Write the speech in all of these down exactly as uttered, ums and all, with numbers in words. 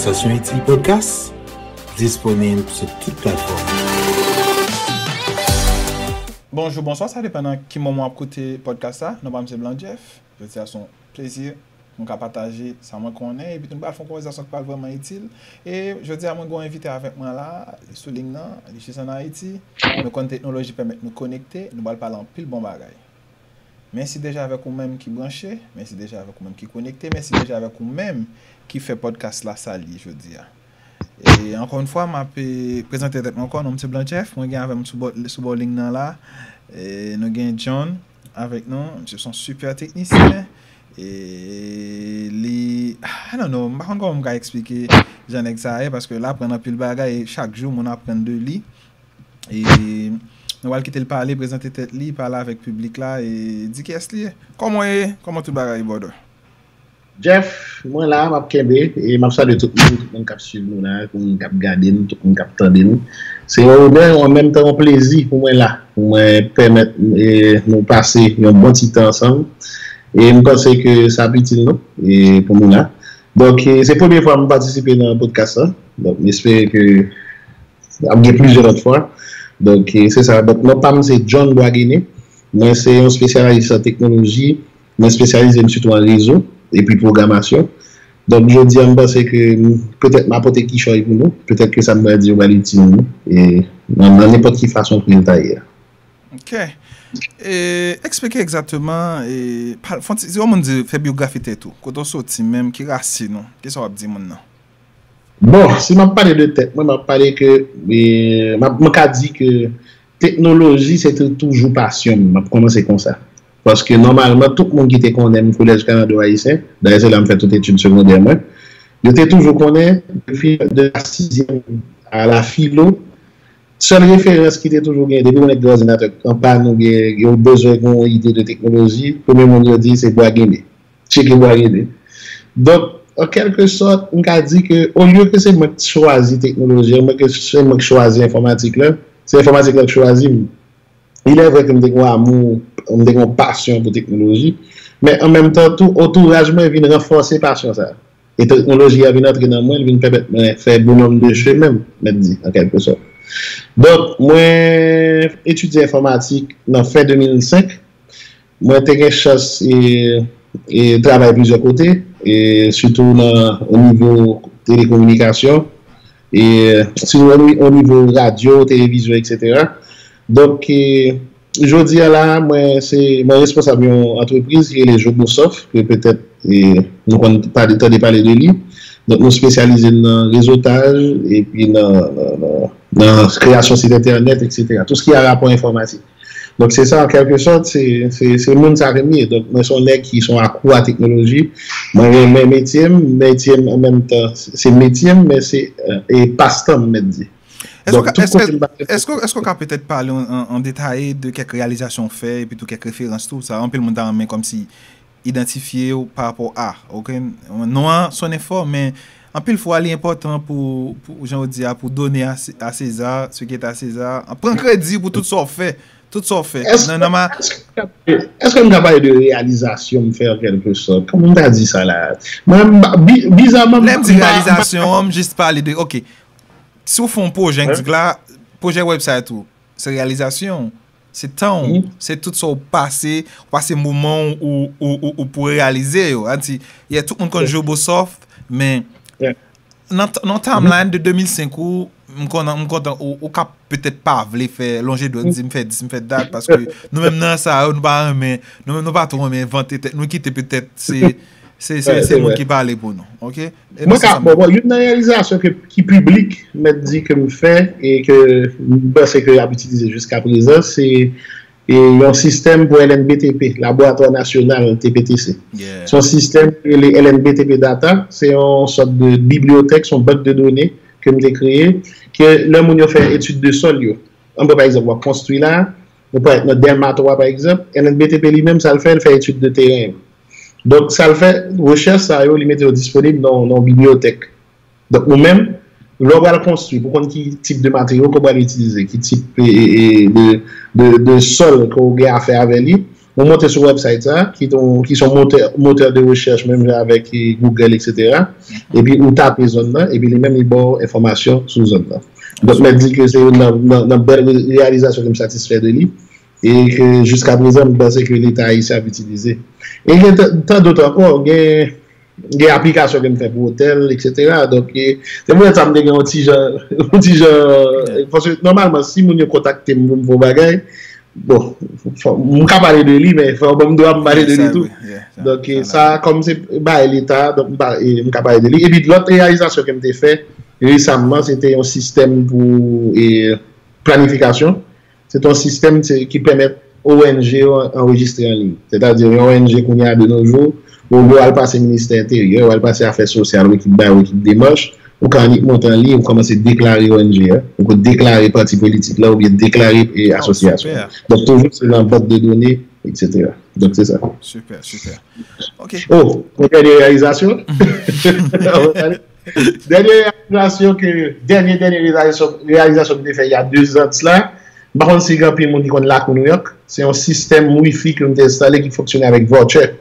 Sasyon Iti Podcast disponib sou tout platfòm. Bonjou, bonswa, sa depann nan ki moman w ap koute podcast sa. Non pa m se Blanc Jeff. Jodi a se yon plezi pou m ka pataje sa mwen konnen, epi tou nou pral fè yon konvèsasyon ki pral vrèman itil. E jodi a mwen gen yon envite avèk mwen la, li sou liy nan, li chita an Ayiti. Nou konn teknoloji pèmèt nou konekte, nou pral pale anpil bon bagay. Mèsi deja avèk ou menm ki branche, mèsi deja avèk ou menm ki konekte, mèsi deja avèk ou menm ki fè podcast la sa l ye jodi a. E ankò yon fwa, m ap eh, prezante tèt mwen ankò, non m se Blanc Jeff, mwen gen avè m sou bò, sou bò liy nan la. E nou gen John avèk nou, misye se yon sipè teknisyen. E li, I don't know, m pa konn kòman m ka eksplike jan nèg sa ye, paske l aprann anpil bagay, e chak jou moun aprann de li. E nou pral kite l pale, prezante tèt li, pale avèk piblik la, e di kiyès li ye. Kòman w ye? Kòman tout bagay, brother? Jeff, mwen la, m ap kenbe, e m ap salye tout moun, tout moun k ap swiv nou la, tout moun k ap gade n, tout moun k ap tande n. Se yon onè, an menm tan yon plezi pou mwen la, pou mwen pèmèt eh, nou pase yon bon ti tan ansanm. E m panse ke sa ap itil nou, e pou nou la. Donk, eh, se premye fwa m patisipe nan podcast la. Donk, m espere ke ap gen plizyè lòt fwa. Donk, eh, se sa. Donk, non pa m se John Boisguéné. Mwen se yon espesyalis an teknoloji. Mwen espesyalize m sitou an rezo epi pwogramasyon. Donk, jodi a, m panse ke m- petèt m ap pote kichòy pou nou. Petèt ke sa m pral di yo pral itil nou. E nan nan nenpòt ki fason ke l ta ye a. Ok. E, eksplike egzakteman, e, pa- fè yon ti- si yon moun di fè byografi tèt ou, kote w soti menm, ki rasin ou, kisa w ap di moun nan? Bon, si m ap pale de tèt mwen, m ap pale ke, e, m ap- mwen ka di ke teknoloji se te toujou pasyon m, m ap kòmanse konsa. Paske nòmalman, tout moun ki te konnen m Kolèj Kanado Ayisyen, dayè se la m fè tout etid segondè mwen, yo te toujou konnen, depi de la sizyèm a la filo, sèl referans ki te toujou gen, depi yon nèg gen òdinatè an pàn oubyen yo bezwen gen yon ide de teknoloji, premye moun yo di se Boisguéné. Tcheke Boisguéné. Donk, an kèlke sòt, m ka di ke olye ke se mwen k chwazi teknoloji an, mwen ke se mwen k chwazi enfòmatik la, se enfòmatik la k chwazi m. Ilèvrè ke m te gen yon amou, m te gen yon pasyon pou teknoloji, men an menm tan tou, antouraj mwen vin ranfòse pasyon sa a. E teknoloji a vin antre nan mwen, l vin pèmèt mwen fè bonòm de chemen m, mèt di, an kèlke sòt. Donk, mwen etidye enfòmatik nan fen de mil senk. Mwen te gen chans e, e travay plizyè kote, e sitou nan o nivo telekominikasyon, e sitou o nivo radyo, televizyon, etsetera. Donk, e, jodi a la, mwen se mwen responsab yon antrepriz ki rele Jobosoft, ke petèt e, nou konn pale, tande pale de li. Donk, nou espesyalize nan rezotaj, epi nan, nan, nan, nan kreyasyon sit entènèt, etsetera. Tout ce qui a rapport informatique. Donk, se sa, an kèlke sòt, se, se, se moun sa ke m ye. Donk, mwen se yon nèg ki se yon akwou a teknoloji. Mwen renmen metye m, metye m an menm tan, se metye m, men se e, e pastan m, mèt di. Donk, tout kote m pase. Èske w ka petèt pale an detaye de kèk reyalizasyon w fè, epi tou kèk referans tou, sa anpil moun ta renmen kòmsi idantifye w pa rapò a, ok? Non an sonnen fò, men anpil fwa li enpòtan pou, pou jan w di a, pou done a, a Seza ce qui est à César, pran kredi pou tout sa w fè, tout sa w fè. Nan, nan ma... Èske m ka pale de reyalizasyon m fè an kèlke sòt? Kòman m ta di sa la? Mwen, bizaman, m... Lè m di reyalizasyon an, m jis pale de, ok, si w fè yon pwojè, m di la, pwojè website ou, se reyalizasyon w, se tan w, se tout sa w pase, w pase moman w ou, ou, ou, ou pou reyalize yo. An di, yeah, tout moun konn Jobosoft, men nan, nan timeline de de mil senk ou, m kontan, m kontan ou, ou ka petèt pa vle fè lonje dwèt di m fè dis, m fè dat, paske nou menm nan sa yo, nou pa renmen, nou menm nou pa twò renmen envante tèt nou, kite petèt se Se, se, se moun ki pale pou nou, ok? Mwen ka, bon, bon, youn nan reyalizasyon ke, ki piblik, mèt di ke m fè e ke m panse ke y ap itilize jiska prezan, se e, yon sistèm pou L N B T P, Laboratwa Nasyonal T P T C. Se yon sistèm ki rele L N B T P Data, se yon sòt de bibliyotèk, se yon bank de done ke m te kreye, ke lè moun yo fè etid de sòl yo, an pran pa egzanp, w ap konstwi la, nou pral nan dèmato a pa egzanp, L N B T P li menm, sa l fè, l fè etid de teren yo. Donk, sa l fè, rechèch sa yo, li mete yo disponib nan, nan yon bibliyotèk. Donk, nou menm, lè w pral konstwi, pou konn ki tip de materyo ke w pral itilize, ki tip e, e, e, de, de, de sòl ke w gen afè avè li, Ou monte sou website sa, ki ton, ki son motè, motè de rechèch, menm jan avèk eh, Google, et cetera. Epi ou tape zòn nan, epi li menm li ba w enfòmasyon sou zòn nan. Donk, mèt di ke se youn nan, nan, nan bèl re- reyalizasyon ke m satisfè de li, e ke jiska prezan, m panse ke Leta ayisyen ap itilize. E gen t- tan dòt ankò, gen, gen aplikasyon ke m fè pou otèl, et cetera. Donk, e, se poutèt sa m te gen yon ti jan, yon ti jan, paske nòmalman, si moun yo kontakte m pou m fè yon bagay, bon, fò- m ka pale de li, men fò ban m dwa m pale de li tou. Donk, e, sa, kòm se bagay Leta, donk m pa- e, m ka pale de li. Epi, lòt reyalizasyon ke m te fè resaman, se te yon sistèm pou e, planifikasyon. Se te yon sistèm se- ki pèmèt O N G yo an- anrejistre an liy. Sètadi, yon O N G kounye a de nos jours, olye w al pase ministè enteryè, w al pase afè sosyal, ou ekip bay, ou ekip demach, ou ka annik monte an liy, ou kòmanse deklare O N G a, ou ka deklare pati politik la, oubyen deklare e, asosyasyon. Donk, toujou se nan bank de done, et cetera. Donk, se sa. Super, super. OK. Oh, yon dènye reyalizasyon? Dènye reyalizasyon ke, dènye, dènye reyalizasyon, reyalizasyon m te fè y a de zan de sila, m pa konn si gen anpil moun ki konn Lakou Nouyòk, se yon sistèm wifi ke m te enstale ki fonksyone avèk voucher.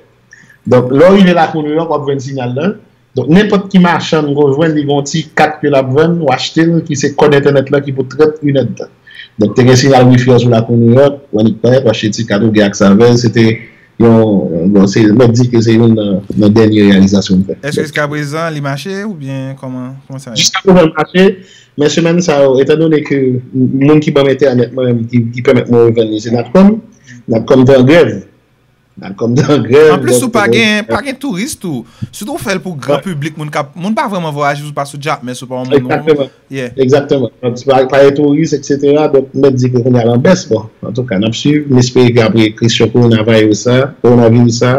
Donk, lè w rive Lakou Nouyòk, w ap jwenn sinyal lan. Donk, nenpòt ki machann ke w jwenn, li gen yon ti kat ke l ap vann, w achte l, ki se kòd entènèt lan ki pou trant inèdtan. Donk, te gen sinyal wifi an sou Lakou Nouyòk, w annik parèt, w achte ti kat ou gen aksè avè l, se te yon, bon, se, mwen di ke se youn nan, nan dènye reyalizasyon m fè. Èske jiska prezan li mache oubyen kòman, kòman sa ye? Jiska prezan l mache, men semèn sa yo, etandone ke moun ki ban m entènèt mwen menm, ki, ki pèmèt mwen revèn li, se Natcom, Natcom te an grèv. Natcom te an grèv. Anplis, ou pa gen, pa gen touris tou. Sitou ou fè l pou gran piblik, moun k ap, moun pa vrèman vwayaje, ou pa sou Jakmèl, ou pa yon moun. Egzakteman. Egzakteman. Donk, pa, pa gen touris, et cetera. Donk, m mèt di ke kounye a l an bès. Bon, antouka, n ap swiv. M espere ke apre kesyon kowonavirus sa, kowonavirus sa,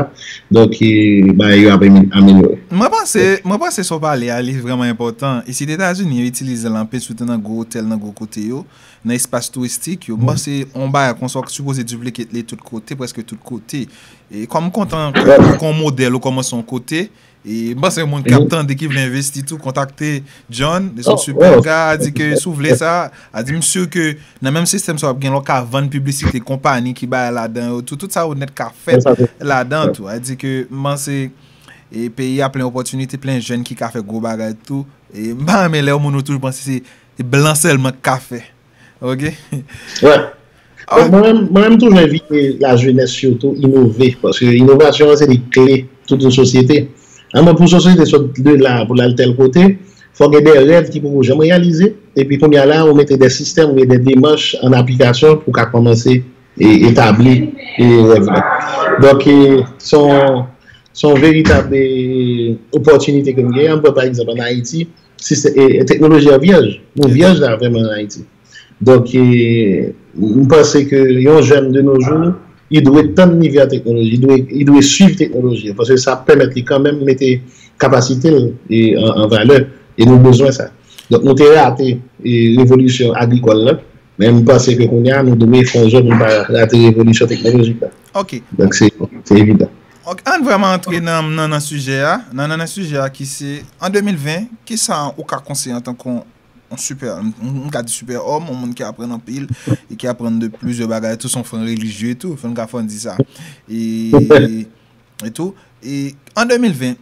donk, e, bagay yo ap ame- amelyore. Mwen panse, mwen panse sa w pale a, li vrèman enpòtan. Isit Etazini, yo itilize l anpil, sitou nan gwo otèl, nan gwo kote yo, nan espas touristik yo. M panse yon bagay konsa w sipoze duplicate li tout kote, prèske tout kote. E kòm m kontan ke ou kon modèl, ou kòmanse yon kote, e m panse moun k ap tande ki vle envesti tou, kontakte John, li se yon super guy, a di ke si w vle sa, a di m si ke nan menm sistèm sa w ap gen lè w ka vann piblisite konpayi ki bay ladan yo tou, tout sa ou nèt ka fèt ladan tou. A di ke m panse e peyi a plen opòtinite, plen jèn ki ka fè gwo bagay tou. E m pa renmen lè yon moun ou toujou panse se, se blan sèlman ki ka fè. OK? Wè. Donk, mwen menm, mwen menm toujou envite lajenès sitou inove, paske inovasyon an se li kle tout yon sosyete. An, men pou sosyete sot de la pou l al tèl kote, fò gen de rèv ki poko janm reyalize, epi kounye a la, ou mete de sistèm, oubyen de demach an aplikasyon pou ka kòmanse e etabli e rèv la. Donk, e, se yon, se yon veritab e, opòtinite ke m genyen. An pran pa egzanp, an Ayiti, sistè- e, e teknoloji an vyèj. Nou vyèj la vrèman an Ayiti. Donk, e, m panse ke yon jèn de nos jours, li dwe tann li vè teknoloji, li dwe, li dwe swiv teknoloji, paske sa ap pèmèt li kanmenm mete kapasite l e, an, an valè. E nou bezwen sa. Donk, nou te rate e, revolisyon agrikòl la, men m panse ke kounye a, nou dwe fè yon jèn nou pa rate revolisyon teknolojik la. OK. Donk, se, se evidan. OK, ann vrèman antre nan, nan, nan sijè a, nan, nan, nan sijè a ki se, an de mil ven, kisa ou ka konseye antanke yon, yon super, m, m ka di super òm, yon moun ki aprann anpil, e ki aprann de plizyè bagay tou, se yon fran relijye tou, fò n ka fò n di sa. E, e tou, e an de mil ven,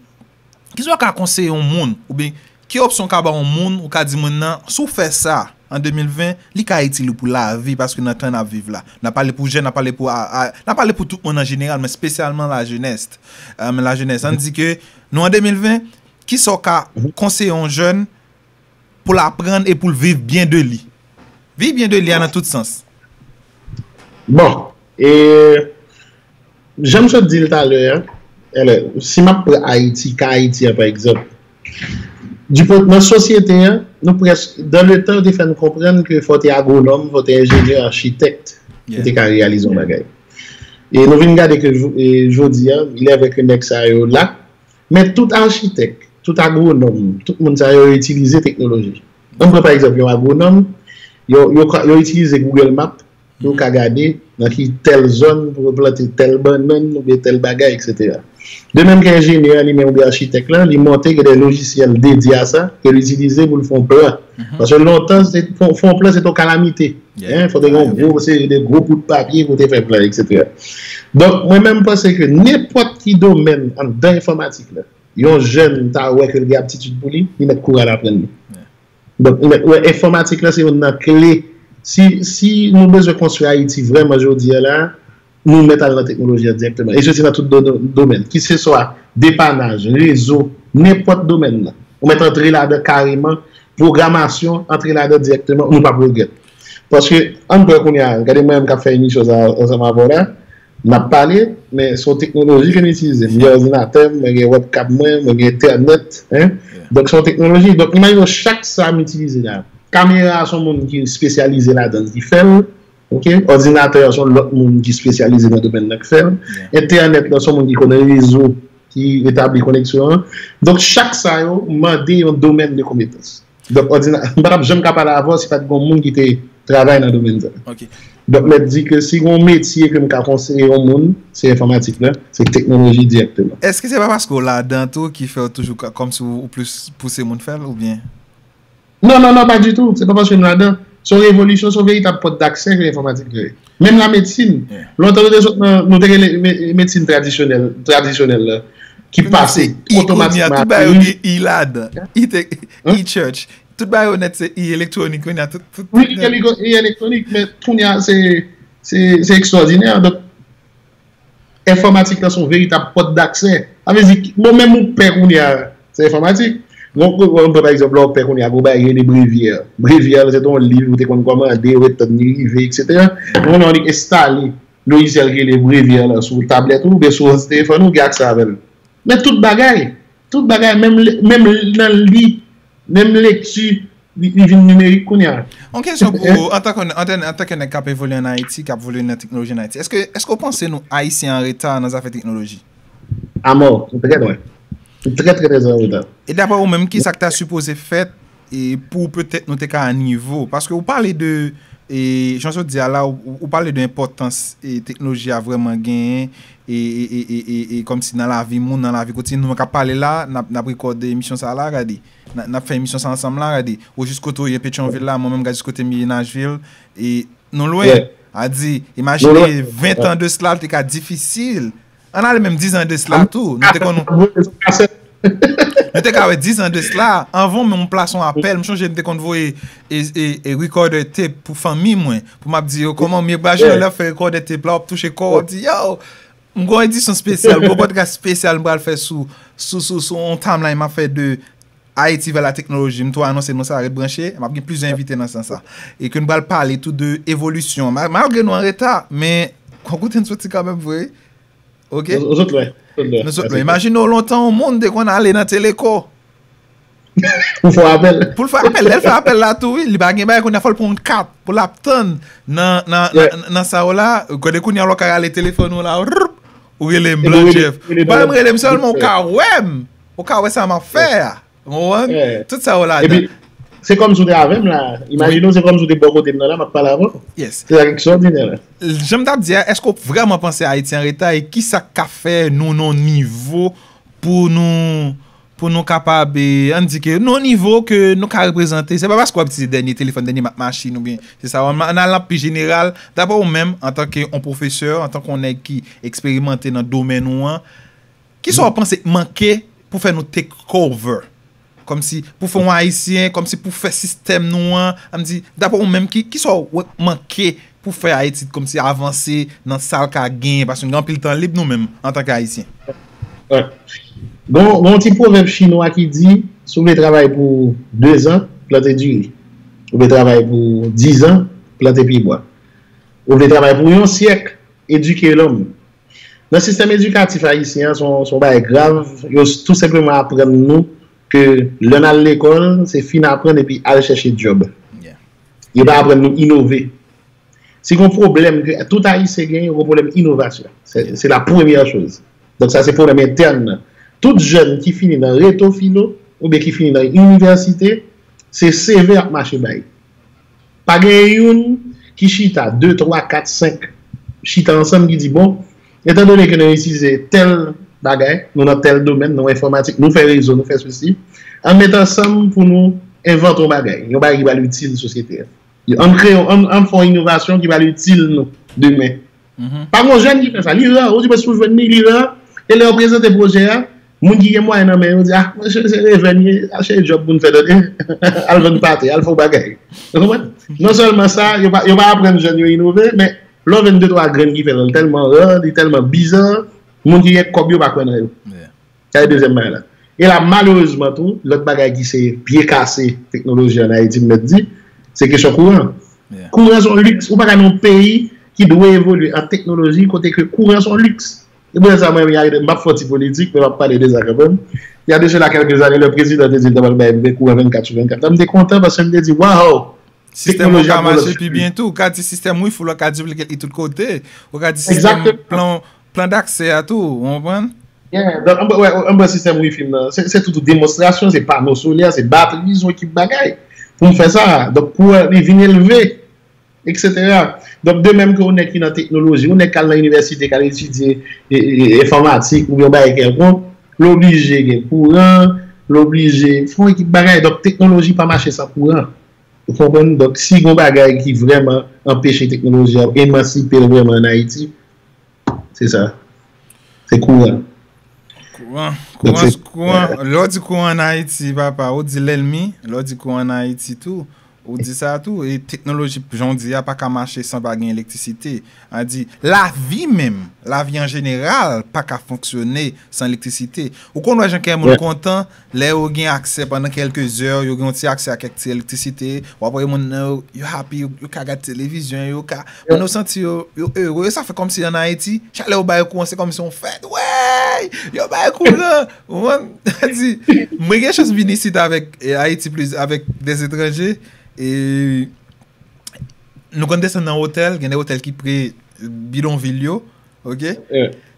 kisa w ka konseye yon moun, oubyen ki opsyon w ka ba yon moun, ou ka di moun nan, si w fè sa, an de mil ven, li ka itil ou pou lavi, paske nan tan n ap viv la. N ap pale pou jèn, n ap pale pou, a, a, n ap pale pou tout moun an jeneral, men espesyalman lajenès. E, lajenès, ann di ke nou an de mil ven, kisa w ka konseye yon jèn pou l aprann e pou l viv byen de li? Viv byen de li a nan tout sans. Bon, e, jan m sot di l talè a, alò, si m ap pran Ayiti, ka Ayiti a, pa egzanp, di pwen, nan sosyete a, nou prèsk, dans le temps, yo te fè n konprann ke fò w te agwonòm, fò w te enjenyè, achitèk, pou w te ka reyalize yon bagay. E nou vin gade ke jou- e jodi a, lè vè ke nèg sa yo la, men tout achitèk, tout agwonòm, tout moun sa yo, yo itilize teknoloji. Ann pran pa egzanp yon agwonòm, yo, yo, ka- yo itilize Google Map pou yo ka gade nan ki tèl zòn pou yo plante tèl bannann oubyen tèl bagay, et cetera. De menm ke enjenyè a li menm oubyen achitèk la, li monte gen de lojisyèl dedye a sa, ke l itilize pou l fè yon plan. Paske lontan, se, fè, fè yon plan, se te yon kalamite. Yeah. Hein, fò te gen yon gwo seri de gwo bout papye pou te fè plan, et cetera. Donk, mwen menm, m panse ke nenpòt ki domèn anndan enfòmatik la, yon jèn ta wè ke l gen aptitid pou li, li mèt kouri al aprann li. Donk, ou mèt wè enfòmatik la se youn nan kle. Si, si nou bezwen konstwi Ayiti vrèman jodi a la, nou mèt al nan teknoloji a dirèkteman. E soti nan tout do-, do-, domèn. Kiseswa depanaj, rezo, nenpòt domèn nan. Ou mèt antre ladan kareman, pwogramasyon, antre ladan dirèkteman, nou p ap regrèt. Paske, ann pran kounye a, gade mwen menm k ap fè emisyon sa a ansanm avè w la, n ap pale, men se yon teknoloji ke n itilize. M gen òdinatè m, mwen gen webcam mwen, mwen gen entènèt, hein. Donk, se yon teknoloji. Donk, imajine w chak sa m itilize la. Kamera a se yon moun ki espesyalize ladan l ki fè l. Ok? Òdinatè a se yon lòt moun ki espesyalize nan domèn nan ki fè l. Entènèt la se yon moun ki konn rezo, ki etabli koneksyon an. Donk, chak sa yo mande yon domèn de konpetans. Donk, òdina-, m pa t ap janm ka pale avè w si pa t gen yon moun ki te travay nan domèn sa. Ok. Donk, mèt di ke si gen yon metye ke m ka konseye yon moun, se enfòmatik la, se teknoloji dirèkteman. Èske se pa paske w ladan tou ki fè w toujou ka-, kòmsi w, w plis pouse moun fè l, oubyen? Non, non, non, pa ditou. Se pa paske m ladan. Se yon revolisyon, se yon veritab pòt daksè ke enfòmatik ye. Menm lamedsin. Lontan nou te sot nan, nou te rele me-, medsin tradisyonèl, tradisyonèl la, ki pase otomatikman. Tout bagay yo gen i ladan. I te, i church. Tout bagay yo nèt se i elektwonik, kounye a tout, tout, wi, tout nèt. I elektwonik, men kounye a se, se, se ekstwòdinè. Donk, enfòmatik lan se yon veritab pòt daksè. Sa vle di, bon, menm ou pè kounye a, se enfòmatik. Bon, bon, bon, pa egzanp, lè w pè kounye a, gon bagay ki rele brevyè. Brevyè, se te yon liv ou te konn kòmande, ou ret tann li rive, et cetera. Bon, lè w instale lojisyèl ki rele brevyè lan sou tablèt ou, oubyen sou telefòn ou, ou gen aksè avè l. Men tout bagay, tout bagay, menm le-, menm nan li, menm lekti, li, li vin nimerik kounye a. Yon kesyon pou ou, antanke, antanke, antanke nèg k ap evolye ann Ayiti, k ap evolye nan teknoloji ann Ayiti, èske, èske w panse nou, Ayisyen, an reta nan zafè teknoloji? Amò, trè lwen. Trè, trè, trè an reta. E daprè ou menm, kisa k ta sipoze fèt e pou petèt nou te ka a nivo? Paske ou pale de, e, jan w sot di a la, ou, ou pale de enpòtans e teknoloji a vrèman genyen, e, e, e, e, e, e kòmsi nan lavi moun, nan lavi kotidyen, nou menm k ap pale la, n ap, n ap rekòde emisyon sa a la, gade. N a, n ap fè emisyon sa a ansanm la, gade. Ou jis kote w ye Petyonvil la, mwen menm, gade jis kote m ye Nashville. E nou lwen. A di, imajine ven tan de sila, li te ka difisil. Ann ale menm diz an de sila tou. Nou te konn, nou te ka wè diz an de sila, anvan menm m plase yon apèl, m chonje m te konn voye e, e, e recorder tape pou fanmi mwen, pou m ap di yo kòman m ye, imajine lè w ap fè recorder tape la, w ap touche kò w, w ap di, yo, m gon edisyon espesyal, gon pòdkas espesyal m pral fè sou, sou, sou, sou yon timeline m ap fè de Ayiti vè la teknoloji. M tou anonse nou sa, ret branche, m ap gen plizyè envite nan sans sa. E ke n pral pale tou de evolisyon. Ma-, malgre nou an reta, men, kote n soti kanmenm vre. Ok? Nou, nou sot lwen. Nou sot lwen. Imajine w lontan, yon moun te konn ale nan Teleco. Pou fè apèl. Pou l fè apèl. Lè l fè apèl la tou, wi, li pa gen bagay kounye a, fò l pran yon kat pou l ap tann nan, nan, nan, nan sa yo la. Kote kounye a, lè w ka rale telefòn ou la, rrrp, ou rele m Blan Jeff. Ou pa menm rele m sèlman, ou ka wè m. Ou ka wè sa m ap fè a. Ou konprann? Tout sa yo ladan. Epi, se kòmsi w te avè m la. Imajine w, se kòmsi w te bò kote m nan la, m ap pale avè w. Yes. Se sa k ekstwòdinè la. Jan m t ap di a, èske w vrèman panse Ayiti an reta e kisa k ka fè nou nan yon nivo pou nou, pou nou kapab, e, ann di ke nou yon nivo ke nou ka reprezante. Se pa paske w ap itilize dènye telefòn, dènye mak machin oubyen se sa. Ann, ann al nan pi jeneral, daprè ou menm, antanke yon pwofesè, antanke yon nèg ki eksperimante nan domèn ou an, kisa w panse k manke pou fè nou take over? Kòmsi, pou fè yon Ayisyen, kòmsi pou fè sistèm nou an, ann di, daprè ou menm, ki, kisa w wè k manke pou fè Ayiti kòmsi avanse nan sa l ka genyen, paske nou gen anpil tan lib nou menm, antanke Ayisyen. Gon, gon ti pwovèb chinwa ki di, si w vle travay pou dezan, plante diri. Ou vle travay pou dizan, plante pyebwa. Ou vle travay pou yon syèk, éduquer l'homme. Nan sistèm edikatif ayisyen an, se yon, se yon bagay grav. Yo s-, tou senpleman aprann nou ke lè n al lekòl, se fin aprann epi al chèche djòb. Yo pa aprann nou inove. Si gen yon pwoblèm ke tout Ayisyen genyen, yon pwoblèm inovasyon. Se, se la premyè choz. Donk sa se pwoblèm entèn nan. Tout jèn ki fini nan reto filo oubyen ki fini nan inivèsite, se C V y ap mache bay. Pa gen youn ki chita, de, twa, kat, senk, chita ansanm ki di, bon, etandone ke nou itilize tèl bagay, nou nan tèl domèn, nou enfòmatik, nou fè rezo, nou fè sesi, ann met ansanm pou nou envante yon bagay, yon bagay ki pral itil sosyete a. Ann kreye, ann, ann fè yon inovasyon ki pral itil nou demen. Pa gen yon jèn ki fè sa. Li ra. Ou di mwen si w jwenn li, li ra. E lè yo prezante pwojè a, moun ki gen mwayen nan men yo di, ah, monchè, se revè n ye, achte djòb pou n fè tande. Al vann pate, al fè yon bagay. Ou konprann? Non sèlman sa, yo pa, yo pa aprann jèn yo inove, men lè w jwenn de twa grenn ki fè l, li tèlman ra, li tèlman biza, moun ki gen kòb yo pa kwè nan yo. Sa se dezyèm bagay la. E la, malerezman tou, lòt bagay ki se pye kase teknoloji ann Ayiti, m mèt di, se kesyon kouran. Kouran se yon liks. Ou pa ka nan yon peyi ki dwe evolye an teknoloji kote ke kouran se yon liks. E poutèt sa, mwen, m p ap fè yon ti politik, men m ap pale de sa kanmenm. Il y a de cela quelques années, le président te di l t ap bay kouran vennkat sou vennkat. La, m te kontan paske m te di, waw! Sistèm ou ka mache pi byen tou. Ou ka di sistèm wifi, ou ka diplike li tout kote. Ou ka di sistèm plan, plan daksè a tou, ou konprann? Yeah, donk, anba, wè, anba sistèm wifi m nan, se, se tout demonstrasyon, se pano solè, se batri, se yon ekip bagay pou m fè sa. Donk, kouran, li vin elve, et cetera. Donk, de menm ke yon nèg ki nan teknoloji, yon nèg k al nan inivèsite, k al etidye e, e, e, enfòmatik oubyen yon bagay kèlkonk, l oblije gen kouran, l oblije fè yon ekip bagay. Donk, teknoloji pa mache san kouran. Ou konprann? Donk, si gen yon bagay ki vrèman anpeche teknoloji a emansipe l vrèman ann Ayiti, se sa. Se kouran. Kouran, kouran, kouran. Lè w di kouran ann Ayiti, papa, ou di lènmi. Lè w di kouran ann Ayiti tou, ou di sa tou. E teknoloji, jan w di a, pa ka mache san pa gen elektrisite. A di, lavi menm, lavi an jeneral, pa ka fonksyone san elektrisite. Ou konn wè jan kè moun kontan, lè yo gen aksè pandan kèlke zè, yo gen yon ti aksè a kèk ti elektrisite, w ap wè moun nan yo, yo happy, yo, yo ka gad televizyon, yo ka, moun yo santi yo, yo ere, sa fè kòmsi ann Ayiti, chak lè yo bay kouran, se kòmsi yon fèt, wey! Yo bay kouran! Ou konprann? Sa di, mwen gen chans vin isit avèk, e, Ayiti pliz, avèk de etranje, e nou konn desann nan otèl, gen de otèl ki pre bidonvil yo, oke?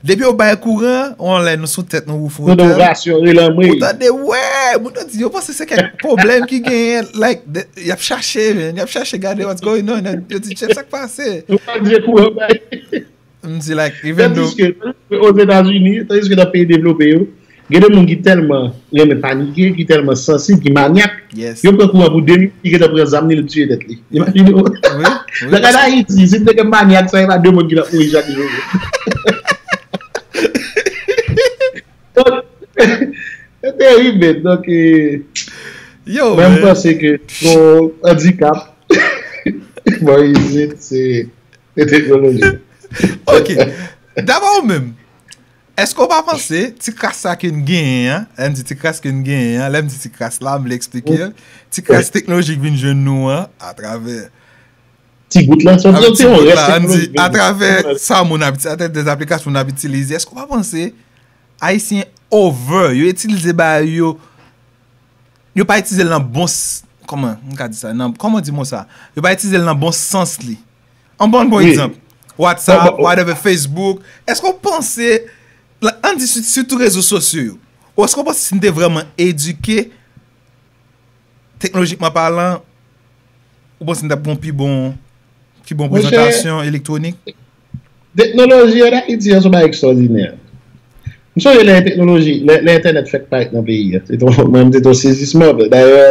Depi yo bay kouran, on lè nou sou tèt, nou woufou otèl. Ou tande, wè, moun yo di, yo panse se kèk pwoblèm ki genyen, like, y ap chache, man, y ap chache gade what's going on, yo di, chèf, sa k pase? M di, like, even though. Tandiske, tandiske Ozetazini, tandiske nan peyi devlope yo, gen de moun ki tèlman renmen panike, ki tèlman sansib, ki manyak, yo pran kouran pou de minit, li gentan pran zam li, li tiye tèt li. Imajine w. Donk, ann Ayiti, si m te gen manyak sa, e pa de moun ki t ap mouri chak jou. Donk, se terib, men. Donk, e, mwen, m panse ke se yon andikap. Bò isit, se, se teknoloji. Ok. Dapre ou menm, èske w pa panse ti kras sa ke n genyen an, lè m di ti kras ke n genyen an, lè m di ti kras la, m vle eksplike l, ti kras teknolojik vin jwenn nou an, atravè ti gout la, se yon rès teknolojik, atravè sa moun ap, atravè de aplikasyon moun ap itilize, èske w pa panse Ayisyen over, yo itilize bagay yo, yo pa itilize l nan bon s-, kòman m ka di sa? Nan, kòman di mo sa? Yo pa itilize l nan bon sans li. An ban n bon egzanp. WhatsApp, whatever, Facebook. Èske w panse, la, ann di sou, sitou rezo sosyo yo, ou èske w panse si n te vrèman edike, teknolojikman palan, ou panse n t ap gen yon pi bon, pi bon prezantasyon elektwonik? Teknoloji ann Ayiti an se yon bagay ekstwòdinè. M sonje lè teknoloji, lè, lè entènèt fèk parèt nan peyi a. Se te yon, mwen, m te te yon sezisman. Dayè,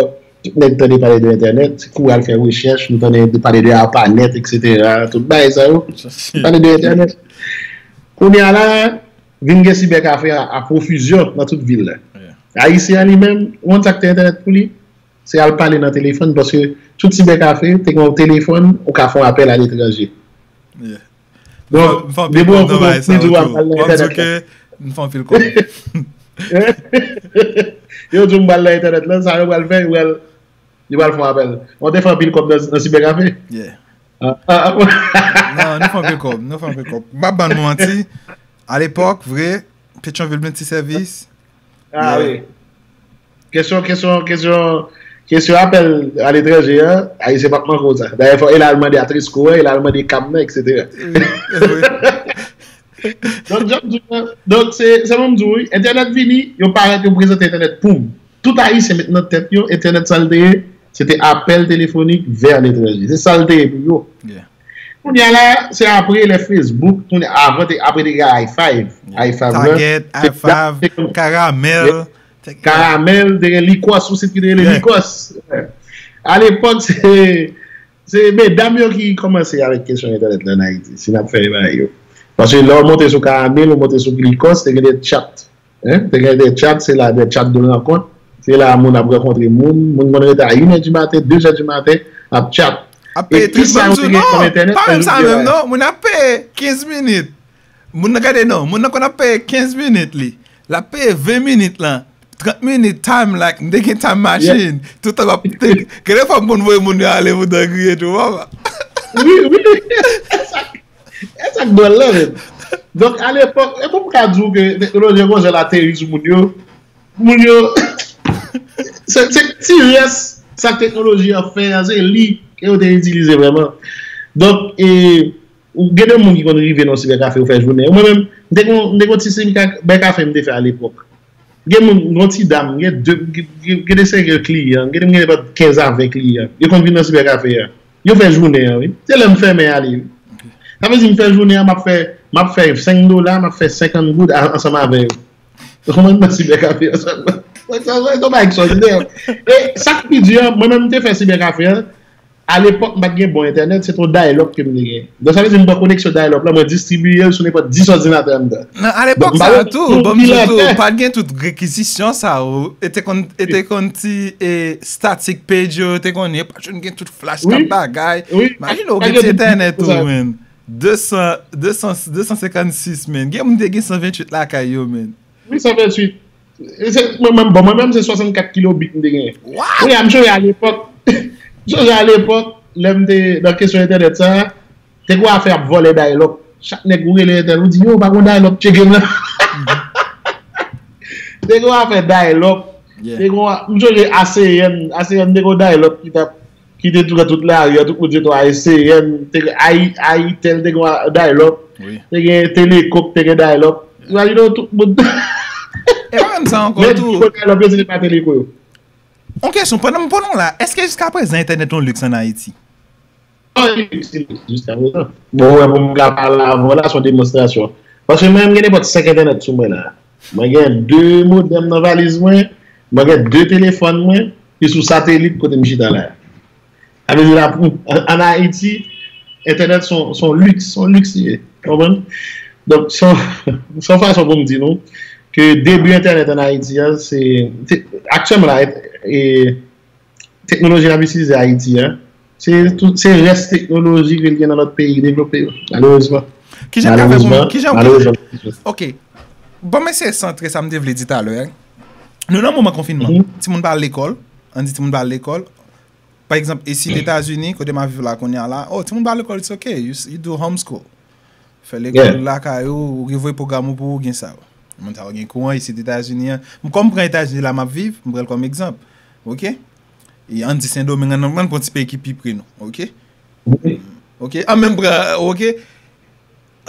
tout nèg tande pale de entènèt, kou al fè rechèch, nou tande pale de ARPANET, et cetera. Tout bagay sa yo, pale de entènèt. Kounye a la, vin gen sibèkafe a, a pwofizyon nan tout vil la. Ayisyen an li menm, ou konn sa k te entènèt pou li? Se al pale nan telefòn, paske tout sibèkafe te gen yon telefòn, ou ka fè yon apèl aletranje. Donk, depi w rankontre yon prizon, w ap pale nan entènèt la. M fè anpil kòb. Yo di w m pral nan entènèt la, sa yo pral fè, yo pral, yo pral fè yon apèl. Ou te fè anpil kòb nan, nan sibèkafe? Non, nou fè anpil kòb, nou fè anpil kòb. M p ap ban nou manti. Alepòk, vre, Petyonvil Multiservice. Ah wi. Kesyon, kesyon, kesyon, kesyon apèl aletranje an, Ayisyen p ap manke w sa. Dayè, fò e l al mande a Tresco an, e l al mande Cam nan, et cetera. Donk, jan m di w, donk, se, se mwen m di w, wi, entènèt vini, yo parèt, yo prezante entènèt poum. Tout Ayisyen met nan tèt yo, entènèt sa l te ye, se te apèl telefonik vè letranje. Se sa l te ye pou yo. Kounye a la, se apre lè Facebook, kounye a, avan te, apre te gen i five. I five la, Target, i five, Caramel. Caramel, te gen Lycos, yon sit ki te rele Lycos. Alepòk, se, Se medam yo ki kòmanse avèk kesyon entènèt la an Ayiti, si n ap fè bagay yo. Paske lè w monte sou Karamèl, ou monte sou Lycos, te gen de chat. Hein? Te gen de chat, se la de chat de rankont. Se la moun ap rankontre moun. Moun konn rete a inè di maten, dezè di maten, ap chat. Ap peye trant, ban m di w, non, pa menm sa menm, non. Moun ap peye kenz minit. Moun nan gade, non. Moun nan konn ap peye kenz minit li. L ap peye ven minit lan. Trant minit, time, like, m te gen time machine. Tout tan m ap, gen de fwa m konn voye moun yo ale pou tan griye tou, papa. Wi, wi. E sa k dwòl la, menm. Donk, alepòk, e pou m ka di w ke teknoloji an gon jan l ateri sou moun yo, moun yo, se, se ti rès sa teknoloji an fè an, se li ke yo te itilize vrèman. Donk, e, ou gen de moun ki konn rive nan sibèkafe, yo fè jounen. Mwen menm, m te gon, m te gon ti sibèkafe m te fè alepòk. Gen moun, gon ti dam, gen de, gen, gen de seri kliyan, gen de moun gen kenz a ven kliyan. Yo konn vin nan sibèkafe a. Yo fè jounen an, wi. Se lè m fèmen ale, wi. Sa vle di m fè jounen an, m ap fè, m ap fè senk dola, m ap fè senkant goud a- ansanm avè yo. Ou konprann, nan sibèkafe a sèlman. Sa, sa, sa, se yon bagay ekstraòdinè. E sa k pi di an, mwen menm, m te fè sibèkafe an. Alepòk, m pa t gen bon entènèt, se t on dial-up ke m te gen. Donk, sa vle di, m pran koneksyon dial-up la, mwen distribiye l sou nenpòt dis òdinatè anndan. Nan alepòk sa a tou, ban m di w tou, pa t gen tout rekizisyon sa yo. E te konn, e te konn ti, e, static page yo, te konn, e pa t jwenn gen tout flash kap bagay. Imajine w gen ti entènèt ou, menm. De san, de san, de san senkannsis, menm. Gen moun te gen san venntuit lakay yo, menm. Wi, san venntuit. E se, mwen menm, bon, mwen menm, se swasannkat kilobit m te genyen. Kounye a, m sonje alepòk, m sonje alepòk, lè m te nan kesyon entènèt sa, te gon afè ap vòlè dial-up. Chak nèg ou rele entèl, ou di, yo, pa gon dial-up tcheke m nan. Te gon afè dial-up. Te gon, m sonje A C N, A C N te gon dial-up ki t ap ki te tou nan tout lari a, tout moun se ton ayisyen, te gen Ayi-, Ayitel te gen dial-up, te gen Telecoop te gen dial-up. Imajine w tout moun. E pa menm sa ankò tou. Lè yo dial-up yo, se te pa Teleco yo. Yon kesyon, pandan m, pandan w la, èske jiskaprezan entènèt yon liks ann Ayiti? Non, li liks, li liks, jiskaprezan. Bon, wè, pou m ka pale avè w la, se yon demonstrasyon. Paske mwen, m gen nenpòt senk entènèt sou mwen la. Mwen gen de modèm nan valiz mwen, mwen gen de telefòn mwen, ki sou satelit kote m chita la. Sa vle di la, pou, an, an Ayiti, entènèt se yon, se yon liks, se yon liks li ye. Ou konprann? Donk, se yon, se yon fason pou m di nou ke debi entènèt an Ayiti a, se, se, aktyèlman la, e, e, teknoloji n ap itilize Ayiti a, se tou, se rès teknoloji ke l gen nan lòt peyi devlope yo, malerezman. Kijan m ka fè pou m, kijan m ka, ok. Bon, m eseye santre sa m te vle di talè a. Nou nan moman konfinman. Timoun pa al lekòl. Ann di timoun pa al lekòl. Pa egzanp, isit Etazini, kote m ap viv la kounye a la, oh, timoun pa al lekòl, it's ok. You, you do homeschool. Fè lekòl lakay ou, ou gen voye pwogram ou pou ou gen sa yo. Moun sa yo gen kouran isit Etazini an. M, kòm m pran Etazini la m ap viv, m pran l kòm egzanp. Ok? E ann di Sendomeng an, ann pran ti peyi ki pi pre nou. Ok? Ok? An menm pran, ok?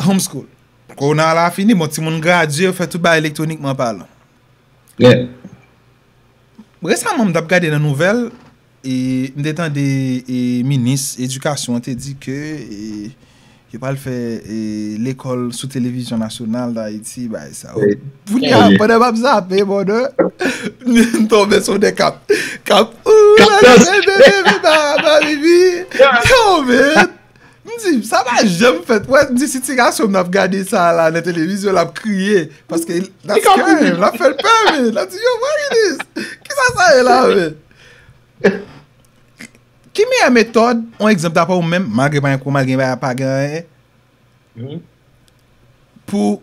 Homeschool. Kowona la fini, bon, timoun gradye, yo fè tout bagay elektwonikman palan. Resaman, m t ap gade nan nouvèl, e m te tande, e, minis edikasyon an te di ke, e, yo pral fè, e, lekòl sou televizyon nasyonal d Ayiti, bagay sa yo. Kounye a, pandan m ap zape, brother, m tonbe sou de kap, kap, yo, man, m di, sa pa janm fèt. Wè, m di, sitiyasyon m ap gade sa la nan televizyon, l ap kriye. Paske that's scary, l ap fè l pè, men. L ap di, yo, what is this? Kisa sa ye la, men? Ki meyè metòd, yon egzanp, dapre ou menm, malgre pa gen kou, malgre pa gen anyen, pou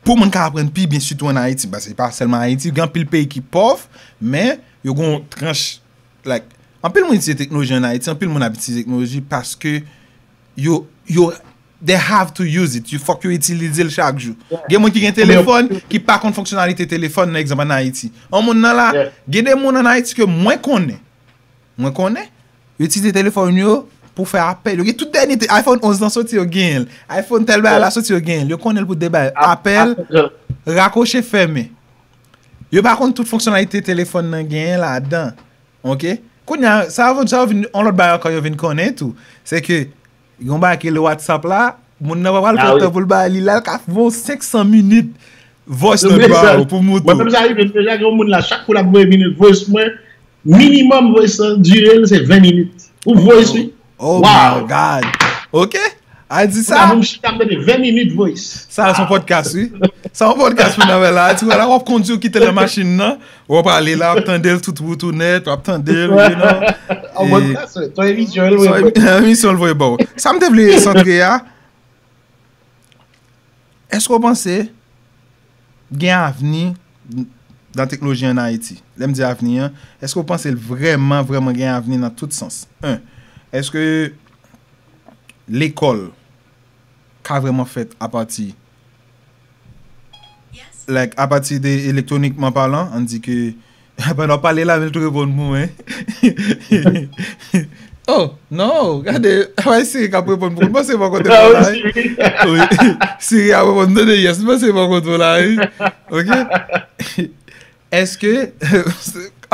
pou moun ka aprann pi byen, sitou ann Ayiti, paske pa sèlman Ayiti, gen anpil peyi ki pòv, men yo gen yon tranch, like, anpil moun itilize teknoloji ann Ayiti, anpil moun ap itilize teknoloji paske yo, yo, they have to use it, yo fòk yo itilize l chak jou. Gen moun ki gen telefòn, ki pa konn fonksyonalite telefòn, nan egzanp, ann Ayiti. Yon moun nan la, gen de moun ann Ayiti ke mwen konnen, Mwen konnen, yo itilize telefòn yo pou fè apèl. Yo gen tout dènye te-, iPhone onz lan soti, yo genyen l. iPhone tèl bagay la soti, yo genyen l. Yo konnen l pou de bagay. Apèl, rakwoche, fèmen. Yo pa konn tout fonksyonalite telefòn nan genyen ladan. Ok? Kounye a, sa yo, sa yo vin, yon lòt bagay ankò yo vin konnen tou. Se ke Gen yon bagay ki rele WhatsApp la, moun nan pa pral pran tan pou l bay li la, l ka fè yon senk san minit voice note ba ou pou moutre w. Mwen menm sa rive m deja, gen yon moun la, chak kou l ap voye minit voice mwen, minimum voice lan, dire l se ven minit. Ou voice, wi. Oh my God. Ok. A di sa. Moun chita ap tande ven minit voice. Sa se yon podcast, wi. Sa yon podcast pou nou la. Ti wè la, w ap kondi, w kite nan machin nan. W ap ale la, w ap tande l tout wout ou nèt, w ap tande l, you know. An podcast, wi. Ton emisyon, l voye. Emisyon l voye ba w. Sa m te vle santre a, èske w panse gen avni nan teknoloji an Ayiti? Lè m di avni an, èske w panse l vrèman, vrèman gen avni nan tout sans? En, èske lekòl ka vrèman fèt apati like, apati de elektwonikman palan, ann di ke pandan w pale la, men l tou reponn pou mwen. Oh, non, gade, a wè Siri k ap reponn pou mwen. Mwen se bò kote mwen la, wi. Wi. Siri ap reponn, tande, yes, mwen se bò kote mwen la, wi. Ok? Èske,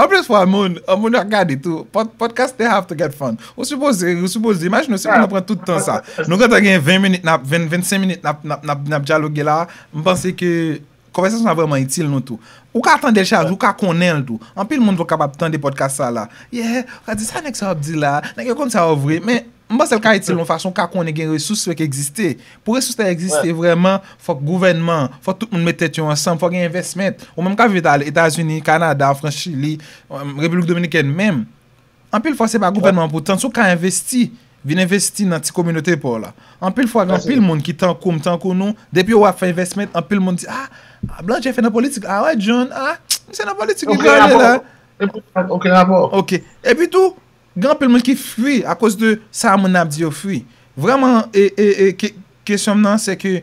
anplis fwa, moun, moun ap gade tou. Pod, podcast, they have to get fun. Ou sipoze, ou sipoze, imajine w, si moun nan pran tout tan sa. Nou gentan gen ven minit, n ap, ven, vennsenk minit, n ap, n ap, n ap, n ap dyaloge la. M panse ke konvèsasyon sa vrèman itil nou tou. Ou ka tande l chak jou, ou ka konnen l tou. Anpil moun tou kapab tande podcast sa la. Yeah, ou ka di sa nèg sa ap di la, nèg yo konn sa yo vre, men m panse l ka itil yon fason ou ka konnen gen resous yo ki egziste. Pou resous la egziste vrèman, fòk gouvènman, fòk tout moun met tèt yo ansanm, fòk gen envèsman. Ou menm ka viv Etazini, Kanada, Frans, Chili, Repiblik Dominikèn menm. Anpil fwa se pa gouvènman an pou tan, si w ka envesti, vin envesti nan ti kominote pa w la. Anpil fwa gen anpil moun ki tankou m, tankou nou, depi yo wè ap fè envèsman, anpil moun di, ah, blan Jeff nan politik, ah wè John, ah, misye nan politik, li prale la. Okenn rapò. Ok. Epi tou, gen anpil moun ki fwi akoz de sa moun nan ap di yo fwi. Vrèman, e, e, e, ke, kesyon m nan, se ke,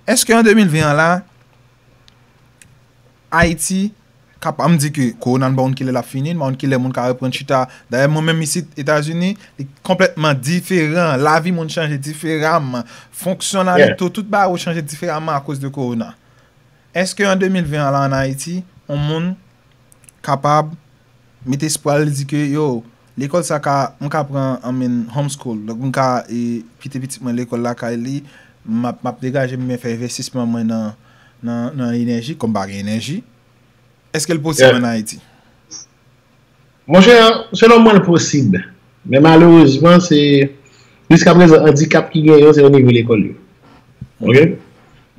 èske an de mil ven an la, Ayiti, kap, an m di ke kowona n pa konn kilè l ap fini, n pa konn kilè moun ka reprann chita. Dayè, mwen menm isit Etazini, li konplètman diferan. Lavi moun chanje diferaman. Fonksyonalite, tout bagay ou chanje diferaman akoz de kowona. Èske an de mil ven an la an Ayiti, yon moun kapab met espwa l, li di ke, yo, lekòl sa ka, m ka pran, I mean, homeschool. Donk, m ka e, kite pitit mwen lekòl lakay li, m ap, m ap degaje m, men fè envestisman mwen nan, nan, nan enèji, kòm pa gen enèji. Èske l posib an Ayiti? Monchè, selon mwen, l posib. Men malerezman, se, jiskaprezan, andikap ki gen yo, se o nivo lekòl yo. Ok?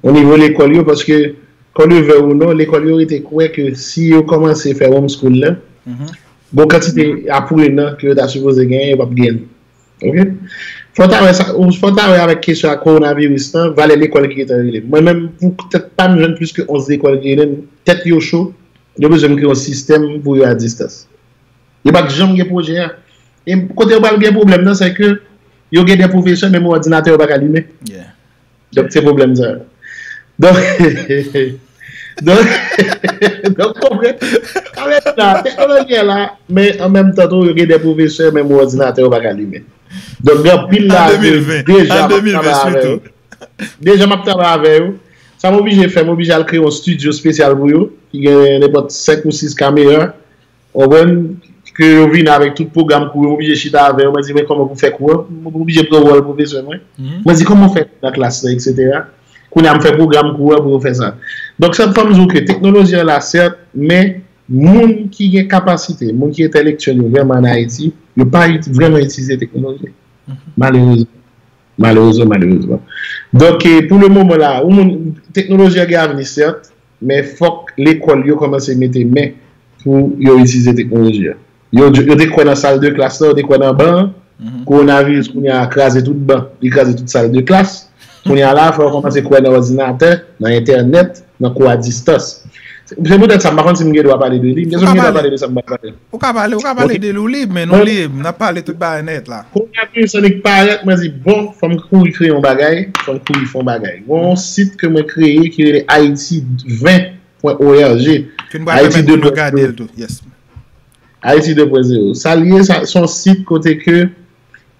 O nivo lekòl yo, paske, qu'on le veuille ou non, lekòl yo rete kwè ke si yo kòmanse fè homeschool la, bon kantite aprenan ke yo ta sipoze genyen, yo p ap genyen. Ok? Fò ta wè sa, fò ta wè avèk kesyon a kowonaviris lan, valè lekòl ki gentan rele. Mwen menm, pou tèt pa m jwenn plis ke onz lekòl ki rele m, tèt yo cho, yo bezwen m kreye yon sistèm pou yo a distans. Yo pa t janm gen pwojè a. E kote yo pral gen pwoblèm nan, se ke yo gen de pwofesè, menm òdinatè yo pa ka limen. Donk, se pwoblèm sa. Donk, donk, donk, konprann. Avèk la, teknoloji a la, men an menm tan tou, yo gen de pwofesè, menm òdinatè yo pa ka limen. Donk, gen anpil la, deja m ap travay avè yo. Deja m ap travay avè yo. Sa m oblije fè, m oblije al kreye yon estidyo espesyal pou yo, ki gen nenpòt senk ou sis kamera. Ou konprann? Ke yo vin avèk tout pwogram kou yo, m oblije chita avè yo, mwen di, men kòman pou fè kou an? M oblije pran wòl pwofesè mwen. Mwen di, kòman w fè nan klas la, etsetera. Kounye a, m fè pwogram kou an pou yo fè sa. Donk, sa fè m di w ke teknoloji an la, sèt, men moun ki gen kapasite, moun ki entèlektyèl yo vrèman an Ayiti, yo pa iti- vrèman itilize teknoloji. Malerezman. Malerezman, malerezman. Donk, e, pou le moman la, ou moun, teknoloji a gen avni, sèt, men fòk lekòl yo kòmanse mete men pou yo itilize teknoloji a. Yo, yo te kwè nan sal de klas la, yo te kwè nan ban an. Kowonaviris, kounye a, kraze tout ban, li kraze tout sal de klas. Kounye a la, fò yo kòmanse kwè nan òdinatè, nan entènèt, nan kou a distans. Se, se poutèt sa, m pa konn si m gen dwa pale de li. M gen dwa pale de sa m pa pale. Ou ka pale, ou ka pale de li, ou lib, men nou lib. N ap pale tout bagay nèt la. Kowonaviris annik parèt, mwen di, bon, fò m kouri kreye yon bagay, fò m kouri fè yon bagay. Gen yon sit ke mwen kreye ki rele Haiti ven pwen org. Ke n pral pèmèt moun yo gade l tou. Yes. Haiti de pwen zewo. Sa l ye, sa, se yon sit kote ke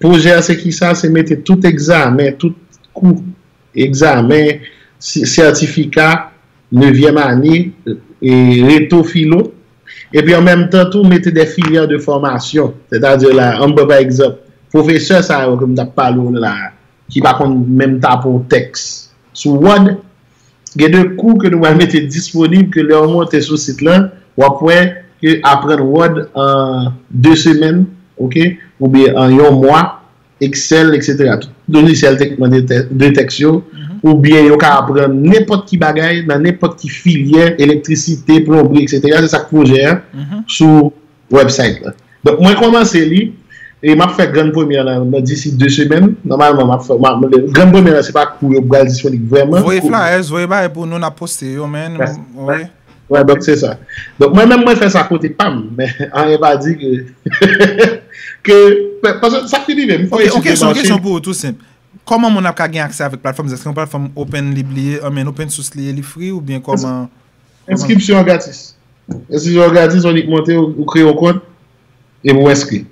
pwojè a se kisa? Se mete tout egzamen, tout kou egzamen, sètifika, nevyèm ane, e, reto filo, epi an menm tan tou mete de filyè de fòmasyon. Sètadi la, ann pran pa egzanp, pwofesè sa yo ke m t ap pale w la, ki pa konn menm tape yon tèks sou Word, gen de kou ke nou pral mete disponib ke lè w monte sou sit lan, w ap wè ke aprann Word an de semèn, ok, oubyen an yon mwa, Excel, etsetera. Tout lojisyèl trètman de tè- de tèks yo, oubyen yo ka aprann nenpòt ki bagay nan nenpòt ki filyè, elektrisite, plonbri, etsetera. Se sa k pwojè a sou website la. Donk, mwen kòmanse li, e m ap fè grann premyè lan nan disi de semèn. Nòmalman, m ap fè, m ap, grann premyè lan, se pa kou yo pral disponib vrèman. Voye flyers, voye bagay pou nou, n ap poste yo, men. Wi. Wè, donk se sa. Donk, mwen menm, mwen fè sa kote pa m, men anyen pa di ke, ke, paske sa ki rive, m fè yon etid de mache. Ok, yon kesyon, yon kesyon pou ou, tou senp. Kòman moun ap ka gen aksè avèk platfòm? Èske yon platfòm open li, li ye, I mean, open source li ye, li free, oubyen kòman? Enskripsyon an gratis. Enskripsyon an gratis, ou nik monte, ou, ou kreye yon kont, epi w enskri.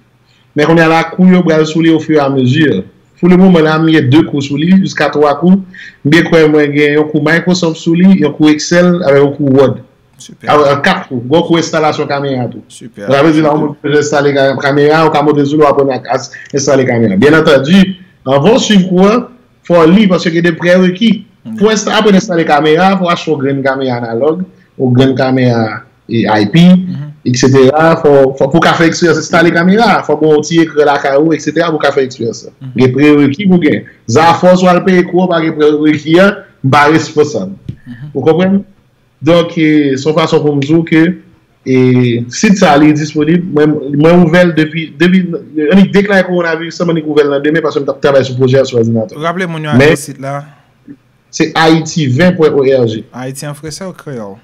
Men kounye a la, kou yo pral sou li ofiramezu. Pou le moman la, m gen de kou sou li, jiska twa kou. M byen kwè mwen gen yon kou Microsoft sou li, yon kou Excel, avèk yon kou Word. Super. Avèk kat kou. Gon kou enstalasyon kamera tou. Super. Sa vle di la, yon moun bezwen enstale ka- kamera, ou ka monte sou li, w aprann a, a enstale kamera. Byen antandi, anvan w swiv kou an, fò w li, paske gen de prereki. Pou ensta- aprann enstale kamera, fò w achte yon grenn kamera analòg, yon grenn kamera e, I P, etsetera. Fò, fò, pou w ka fè eksperyans enstale kamera, fò w gen yon ti ekran lakay ou, etsetera, pou w ka fè eksperyans lan. Gen prereki pou w gen. Zafè w si w al peye kou an, pa gen prereki an, m pa responsab. Ou konprann? Donk, e, se yon fason pou m di w ke, e, sit sa a, li disponib. Mwen, mwen ouvè l depi, depi, annik deklare kowonaviris lan, m annik ouvè l nan demen, paske m t ap travay sou pwojè a sou òdinatè. Raple moun yo adrès sit la. Se haiti vingt point org. Ayiti an fransè ou kreyòl?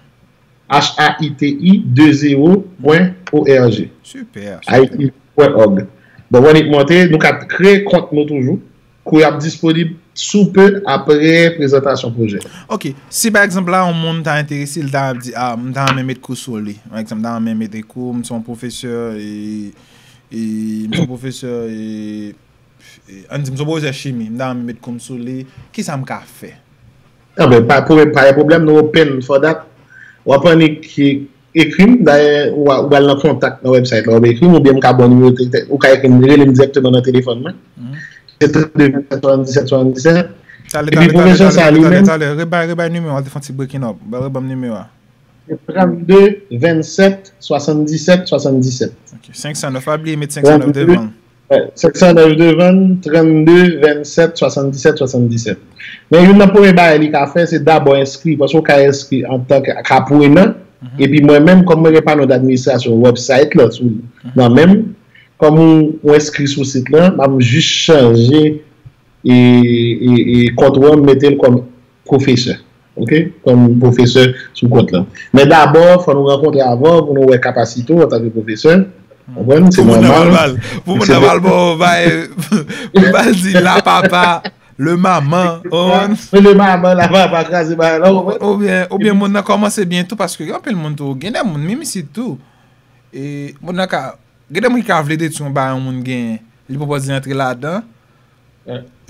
H A I T I de zewo pwen O R G. Super, super. Haiti point org. Bon, w annik monte, nou ka kreye kont nou toujou. Kou yo ap disponib sou pe apre prezantasyon pwojè. Ok, si pa egzanp la, yon moun ta enterese, li ta di, a, m ta renmen met kou sou li. Pa egzanp, m ta renmen mete kou, m se yon pwofesè, e, e, m se yon pwofesè, e, e, ann di, m se yon pwofesè chimi, m ta renmen met kou m sou li, kisa m ka fè? Anben, pa, pa gen pwoblèm, nou open for that. W ap annik ekri m, dayè, ou a- ou al nan kontak nan website la, w ap ekri m, oubyen m ka ba w nimewo te- te- ou ka ekri m, rele m dirèkteman nan telefòn mwen. Se trannde vennsèt swasanndisèt swasanndisèt. Epi pwofesè sa li menm. Talè, talè, talè, talè, talè, rebay, rebay nimewo a, te fè yon ti breaking up. Ba, rebay nimewo a. Trannde vennsèt swasanndisèt swasanndisèt. Ok, senk san nèf, pa bliye met senk san nèf devan. Senk san nèf devan, trannde vennsèt swasanndisèt swasanndisèt. Men youn nan premye bagay li ka fè, se dabò enskri, paske w ka enskri antanke aprenan, epi mwen menm, kòm mwen gen pano d'administrasyon website la sou nan men m, kòm ou, ou enskri sou sit lan, m ap jis chanje e, e, e kont ou an, m mete l kòm pwofesè. Ok? Kòm pwofesè sou kont lan. Men dabò, fò nou rankontre avan pou nou wè kapasite w antanke pwofesè. Konprann? Se nòmal. Pou moun nan pral ba w bay, pou pral di la papa, le maman, konprann? Le maman, la papa, kraze bagay la, konprann? Oubyen, oubyen moun nan kòmanse byen tou, paske gen anpil moun tou, gen de moun, menm isit tou. E, moun nan ka, gen de moun ki ka vle detwi yon bagay yon moun genyen, li poko di antre ladan.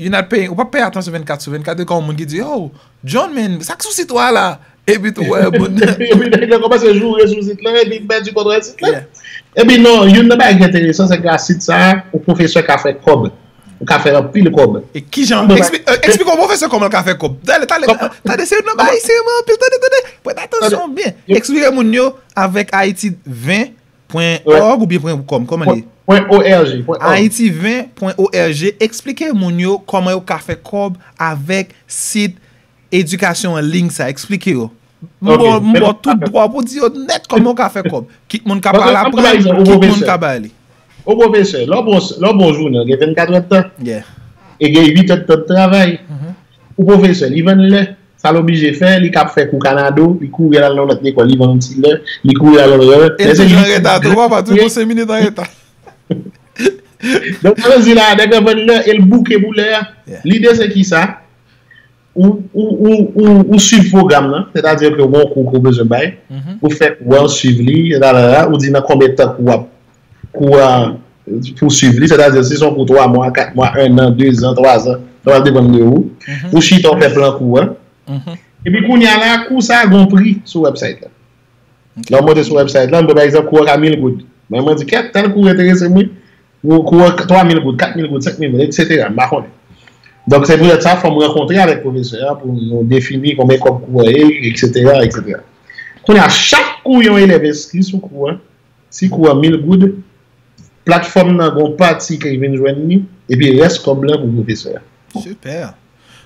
Youn ap peye, ou p ap peye atansyon vennkat sou vennkat, e kon yon moun ki di, oh, John, men, sa k sou sit ou a la? Epi tou, wè, moun nan. Epi nèg la kòmanse joure sou sit lan, epi pèdi kontwòl sit lan. Epi non, youn nan bagay ki enteresan, se ke a sit sa a, yon pwofesè ka fè kòb. Ou ka fè anpil kòb. E kijan, eksplike yon pwofesè kòman l ka fè kòb. Talè, talè, tande, se youn nan bagay serye anpil, tande, tande. Prete atansyon byen. Eksplike moun yo avèk Haiti ven pwen org oubyen pwen com, kòman li ye? Pwen O R G, pwen org. Haiti ven pwen O R G, eksplike moun yo kòman yo ka fè kòb avèk sit edikasyon an liy sa, eksplike yo. M ba w, m ba w tout dwa pou di yo nèt kòman yo ka fè kòb. Kit moun ka pale aprann, kit moun ka bay li. Yon pwofesè, lè w bon, lè w bon jounen, gen vennkat èdtan. E gen uit èdtan travay. Yon pwofesè, li vann lè. Sa l oblije fè, li ka ap fè kou kanado, li kouri al nan yon lòt lekòl, li vann yon ti lè, li kouri al nan yon lòt. E l toujou an reta tou, papa, toujou gon senk minit an reta. Donk, sa vle di la, nèg la vann lè, e l bouke pou lè a. Lide se kisa? Ou, ou, ou, ou, ou swiv pwogram nan, sètadi ke w gen yon kou ke w bezwen bay, ou fè kou a, ou swiv li, la, la, la, ou di nan konbyen tan kou a, kou a, pou swiv li, sètadi si se yon kou twa mwa, kat mwa, en an, de zan, twa zan, sa va depann de ou. Ou chita, ou fè plan kou a. Epi kounye a la, kou sa a gen yon pri sou website la. Lè w monte sou website la, m pran pa egzanp kou a ka mil goud. Men mwen di, kèt, tèl kou enterese m wi. Kou, kou a twa mil goud, kat mil goud, senk mil goud, etsetera. M pa konnen. Donk, se poutèt sa, fò m rankontre avèk pwofesè a pou nou defini konbyen kòb kou a ye, etsetera, etsetera. Kounye a, chak kou yon elèv enskri sou kou a, si kou a mil goud, Platfòm nan gen yon pati ki vin jwenn li, epi rès kòb lan pou pwofesè a. Super.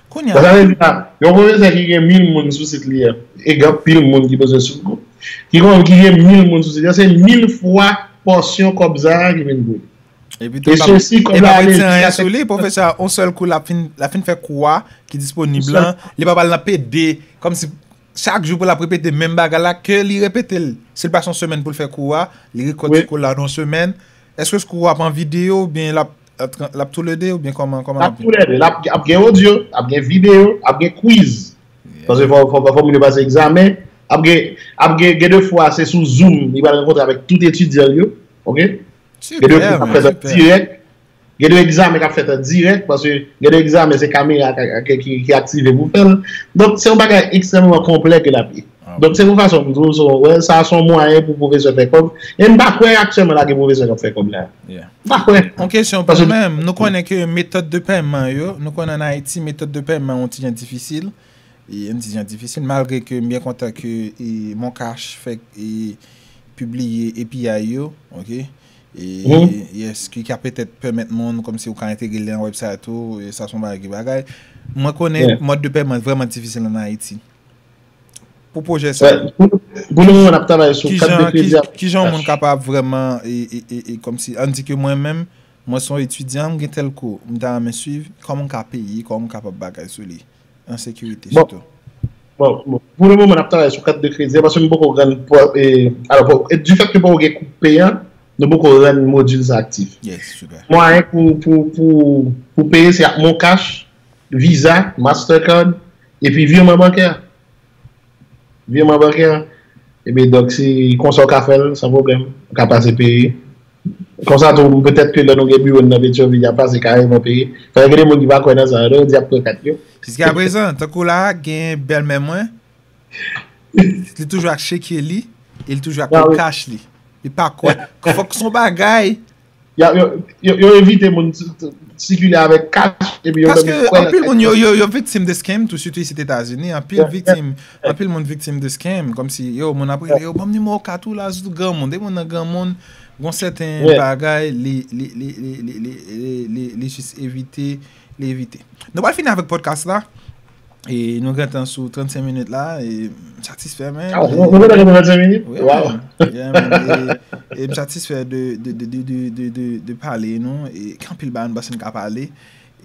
Kounye Sa a, vle di la, yon pwofesè ki gen mil moun sou sit li a, e gen anpil moun ki bezwen sou kòb. Ki gen, ki gen mil moun sou sit li a, se mil fwa pòsyon kòb sa a ki vin pou li. epi E tou pa sesi kòb e la pa ale retire anyen jiska sou li, pwofesè a, yon sèl kou, l ap fin, l ap fin fè kou a, ki disponib Sèl- lan, li pa pral nan P D, kòmsi chak jou pou l ap repete menm bagay la, ke li repete l. Si l pase yon semèn pou l fè kou a, li rekòt Wi. Kou la nan yon semèn. Èske kou a ap an videyo, oubyen l ap, l ap tou le de, oubyen kòman, kòman L l ap ap tou lè de. L ap, ap gen odyo, ap gen videyo, ap gen kwiz. Paske fò, fò, fò moun yo pase egzamen. Ap gen, ap gen, gen de fwa, se sou Zoom, li pral rankontre avèk tout etidyan yo. Ok? Gen de Super, kou k ap man, fèt an super. dirèk. Gen de egzamen k ap fèt an dirèk, paske gen de egzamen se kamera k, k, ki, ki aktive pou fè l. Donk, se yon bagay ekstrèmman konplè ke l ap ye. Ah. Donk, se yon fason m di w, se yon, wè, sa se yon mwayen pou pwofesè fè kòb. E m pa kwè aktyèlman la gen pwofesè k ap fè kòb la. Yeah. M pa kwè. Yon kesyon pou Paske- mwen menm, nou konnen ke metòd de pèman yo, nou konnen an Ayiti, metòd de pèman yon ti jan difisil. E yon ti jan difisil, malgre ke m byen kontan ke e, Moncash fèk e, pibliye A P I yo, ok? E, Mhm. Yes, ki ka petèt pèmèt moun, kòmsi ou ka entegre li nan website ou, e sa se yon bagay ki bagay. Mwen konnen Yeah. mòd de pèman vrèman difisil an Ayiti. Pou pwojè sa, Wè, pou, pou le moman, n ap travay sou kat de kijan, kredi. ki, kijan yon moun kapab vrèman, e, e, e, e, kòmsi, ann di ke mwen menm, mwen se yon etidyan, m gen tèl kou, m ta renmen swiv, kòman m ka peye, kòman m kapab bagay sou li, an sekirite Bon. sitou. Bon, bon, pou le moman, n ap travay sou kat de kredi, paske nou poko rann, pou, e, alò, pou, e, du fait que poko gen kou peyan, nou poko rann modil sa aktif. Yes, super. Mwayen pou, pou, pou, pou peye, se ak Moncash, Visa, Mastercard, epi virman bankè. Virman bankè. Epi, donk, si konsa w ka fè l, san pwoblèm, ou ka pase peye. Konsa tou, petèt ke lè nou gen biwo n nan Petyonvil, y ap pase kareman peye. Fè gen de moun ki pa kwè nan sa, yo di y ap pran kat yo. Jiskaprezan, tankou la, gen bèlmè mwen, li toujou ak cheke li, e li toujou ak Ah, wi. Moncash li. Li pa kwè. Fòk se yon bagay. Yo, yo, yo, yo evite moun si- sikile avèk kach, epi yo Paske menm kwè nan anpil kach moun yo. yo, yo, yo viktim de scam tou, sitou isit Etazini. Anpil Yeah, viktim, anpil moun viktim de scam. Kòmsi, yo, moun ap rele yo, ban m nimewo kat ou la, sitou granmoun. De moun nan granmoun, gon sèten Yeah. bagay, li, li, li, li, li, li, li, li, li jis evite, li evite. Nou pral fini avèk podcast la. E nou gentan sou trannsenk minit la, e m satisfè, men. Ah, nou, nou gentan gen trannsenk minit? Wi, Wow. man. Yeah, man. E, e m satisfè de, de, de, de, de, de, de, de pale nou. E gen anpil bagay nou panse n ka pale.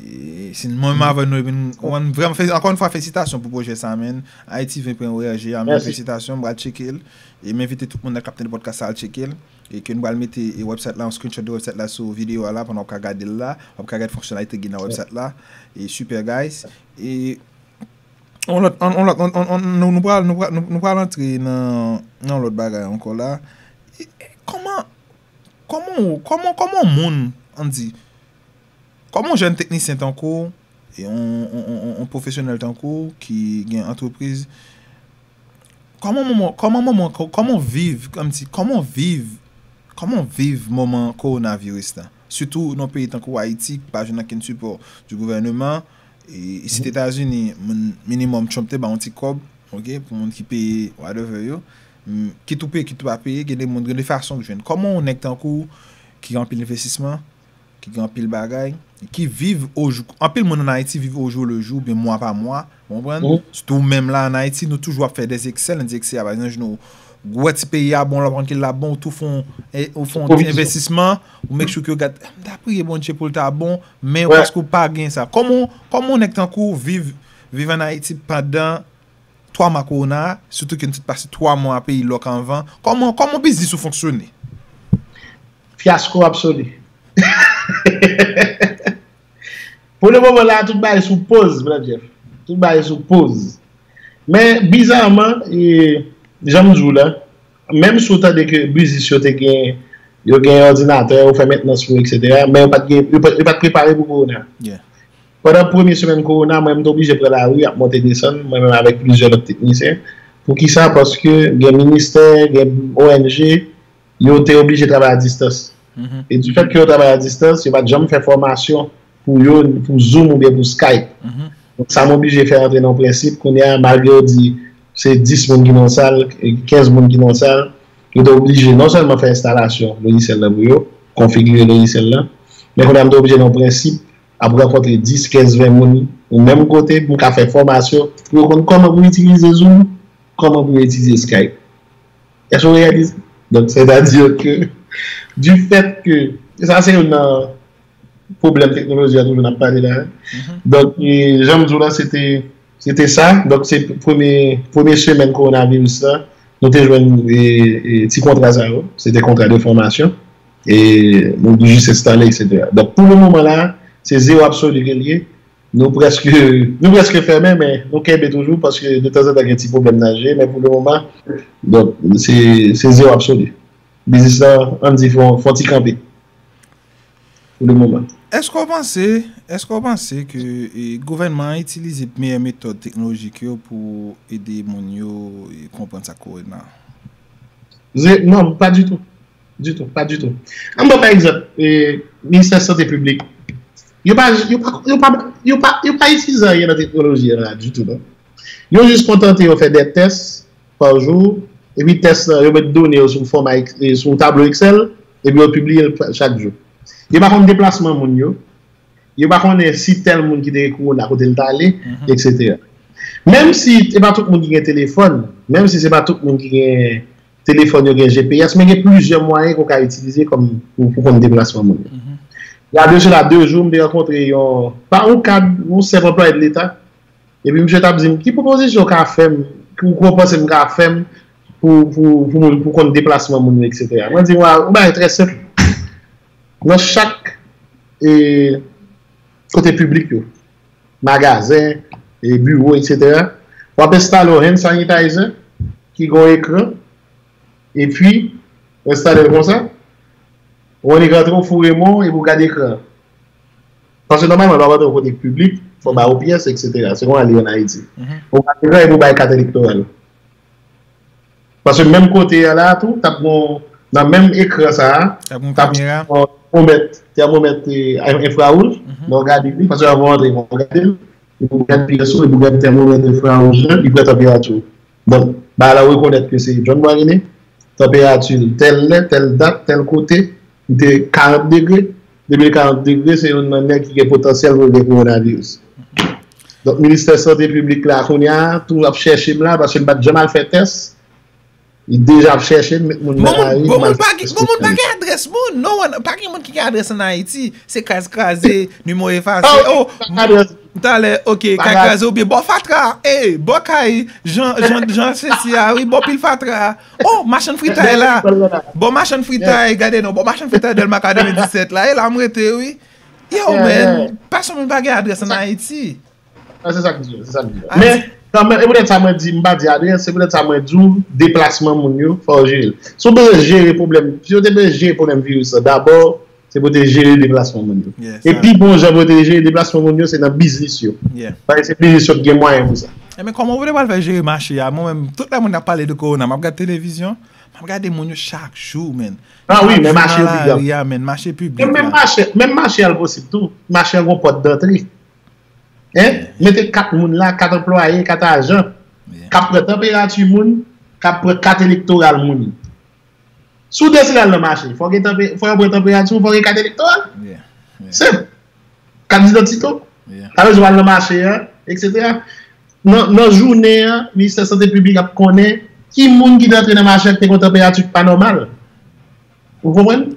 E si mwen menm avè nou, epi n, n vrèman fè, ankò yon fwa, felisitasyon pou pwojè sa, men. Ayiti vin pran O R G a, men Mèsi. Felisitasyon, m pral tcheke l. E m envite tout moun nan k ap tande podcast sa al tcheke l. E ke n pral mete e website la, yon screenshot de website la sou videyo a la, pandan w ka gade l la. W ap ka gade fonksyonalite ki gen nan website la. E super, guys. E on lòt, on, on lòt, on, on, on, nou, nou pral, nou pral, nou, nou pral antre nan, nan lòt bagay ankò la. E, e, kòman, kòman, kòman, kòman moun, ann di, kòman yon jèn teknisyen tankou w, e yon, yon, yon, yon, yon pwofesyonèl tankou w ki gen antrepriz, kòman moman, kòman moman, kò- kòman w viv, kòmsi, kòman w viv, kòman w viv moman kowonaviris la? Sitou nan peyi tankou Ayiti, ki pa jwenn okenn sipò di gouvèneman, e, isit Etazini, moun, minimòm Trump te ba yon ti kòb, ok, pou moun ki peye whatever yo. M, kit ou peye, kit ou pa peye, gen de moun, gen de fason k jwenn. Kòman yon nèg tankou w, ki gen anpil envestisman, ki gen anpil bagay, ki viv o jou, anpil moun ann Ayiti viv o jou le jou, oubyen mwa pa mwa, w konprann? Sitou menm la ann Ayiti, nou toujou ap fè dèzeksè, nan di eksè a, pa egzanp, nou, ou wè ti peyi a bon, l ap rann ki l la bon, ou tou fè yon, e, ou fè yon ti envestisman, ou make sure ke w gad, m ta priye Bondye pou l ta bon, men paske w pa gen sa. Kòman, kòman yon nèg tankou w viv, viv ann Ayiti pandan twa mwa kowona a, sitou ke n sot pase twa mwa peyi lòk anvan, kòman, kòman biznis ou fonksyone? Fyasko absoli. Pou le moman la, tout bagay sou poz, Brad Jeff. Tout bagay sou poz. Men, bizaman, e, jan m di w la, menm si w tande ke biznis yo te gen, yo gen òdinatè, yo fè mentnans pou, etsetera, men yo pa t gen, yo pa, yo pa t prepare pou kowona. Yeah. Pandan premye semèn kowona, mwen, m te oblije pran lari, ap monte desann, mwen menm avèk plizyè lòt teknisyen. Poukisa? Paske gen ministè, gen O N G, yo te oblije travay a distans. E du fait que yo travay a distans, yo pa t janm fè fòmasyon pou yo, pou Zoom oubyen pou Skype. Donk, sa m oblije fè antre nan yon prensip, kounye a, malgre yo di se dis moun ki nan sal, kenz moun ki nan sal, yo te oblije non sèlman fè enstalasyon lojisyèl la pou yo, konfigire lojisyèl la. Men kounye a m te oblije nan yon prensip, ap rankontre dis, kenz, ven moun yon menm kote pou m ka fè fòmasyon, pou yo konn kòman pou yo itilize Zoom, kòman pou yo itilize Skype. Èske w reyalize? Donk, sètadi ke, du fait que, e sa se youn nan pwoblèm teknoloji a toujou n ap pale la. Donk, e, jan m di w la, se te, se te sa. Donk, se premye, premye semèn kowonaviris la, nou te jwenn e, e, ti kontra sa yo. Se te kontra de fòmasyon. E nou jis enstale, etsetera. Donk, pou le moman la, se zewo absoli ke l ye. Nou prèske, nou prèske fèmen, men nou kenbe toujou, paske de tanzantan gen ti pwoblèm nan je, men pou le moman, donk, se, se zewo absoli. Biznis la, ann di, fè yon, fè yon ti kanpe. Pou le moman. Èske w panse, èske w panse ke e, gouvènman an itilize meyè metòd teknolojik yo pou ede moun yo e, konprann sa k kowona? Ze- non, pa ditou. Ditou, pa ditou. Ann ba w pa egzanp, e, Ministè Sante Piblik, yo pa, yo pa, yo pa, yo pa, yo pa itilize anyen nan teknoloji an la ditou, non. Yo jis kontante yo fè de tès pa jou, epi tès lan, yo met done yo sou fòma, e, sou tablo Excel, epi yo pibliye l chak jou. Yo pa konn deplasman moun yo, yo pa konnen si tèl moun ki te gen kowona kote l t ale, etsetera. Menm si se pa tout moun ki gen telefòn, menm si se pa tout moun ki gen telefòn yo gen G P S, men gen plizyè mwayen ke w ka itilize kòm pou, pou konn deplasman moun yo. Il y a de cela deux jours, m te rankontre yon, pa yon kad, yon senp anplwaye de Leta, epi misye t ap di m, ki pwopozisyon w ka fè m, ki w panse m ka fè m pou, pou, pou moun, pou konn deplasman moun yo, etsetera. Mwen di, wa, yon bagay trè senp. Nan chak e, kote piblik yo, magazen, e, biwo, etsetera, w ap enstale yon hand sanitizer ki gen yon ekran, epi enstale l konsa, ou annik rantre, w foure men w epi w gade ekran an. Paske nòmalman, lè w ap rantre yon kote piblik, fò w ba yo pyès, etsetera. Se konsa li ye ann Ayiti. Ou gade ekran epi w bay kat elektoral. Paske menm kote a la tou, t ap gon, nan menm ekran sa a, t ap gon kamera, tèmomèt, tèmomèt e, enfrawouj, lè w gade li, paske avan w antre, fò w gade l, epi w gade pyès ou, epi w gade tèmomèt enfrawouj la, li pran tanperati w. Donk, bagay la rekonèt ke se John Bois René, tanperati l tèl lè, tèl dat, tèl kote, li te karant degre, depi l karant degre, se youn nan nèg ki gen potansyèl pou l gen kowonaviris. Donk, Ministè Sante Piblik la, kounye a, tou ap chèche m la, paske m pa t janm al fè tès. Li deja ap chèche m, met moun nan lari, bon, moun pa gen, bon, moun pa gen adrès moun. No one, pa gen moun ki gen adrès ann Ayiti. Se kraz kraze, nimewo efase. Oh, talè, ok, kay kraze oubyen bò fatra. Ey, bò kay, jan, jan, jan sesi a, wi, bò pil fatra. Oh, machann fritay la. Bò machann fritay, gade non, bò machann fritay Dèlma katrevenndisèt la. E la m rete, wi. Yo, man, pèsonn moun pa gen adrès ann Ayiti. Ah, se sa k di yo, se sa k di yo. Men, kanmenm, e poutèt sa mwen di, m pa di adrès, se poutèt sa mwen di w, deplasman moun yo, fò w jere l. Si w bezwen jere pwoblèm, si w te bezwen jere pwoblèm viris la, dabò, se pou w te jere deplasman moun yo. E pi bon jan pou w te jere deplasman moun yo, se nan biznis yo. Paske se biznis yo ki gen mwayen pou sa. Ebyen, kòman w te pral fè jere mache a? Mwen menm, tout lè moun ap pale de kowona, m ap gade televizyon, m ap gade moun yo chak jou, man. Ah wi, men mache yo pi grav. Mache piblik la. Menm mache, menm mache a l posib tou. Mache an gon pòt dantre. Hein? Mete kat moun la, kat anplwaye, kat ajan, k ap pran tanperati moun, k ap pran kat elektoral moun. Si w deside al nan mache, fò w gen tanpe, fò yo pran tanperati w, fò w gen kat elektoral. Senp. Kat didantite w. Pa bezwen al nan mache a, etsetera. Nan, nan jounen an, Ministè Sante Piblik ap konnen ki moun ki te antre nan mache a ki te gen yon tanperati ki pa nòmal. Ou konprann?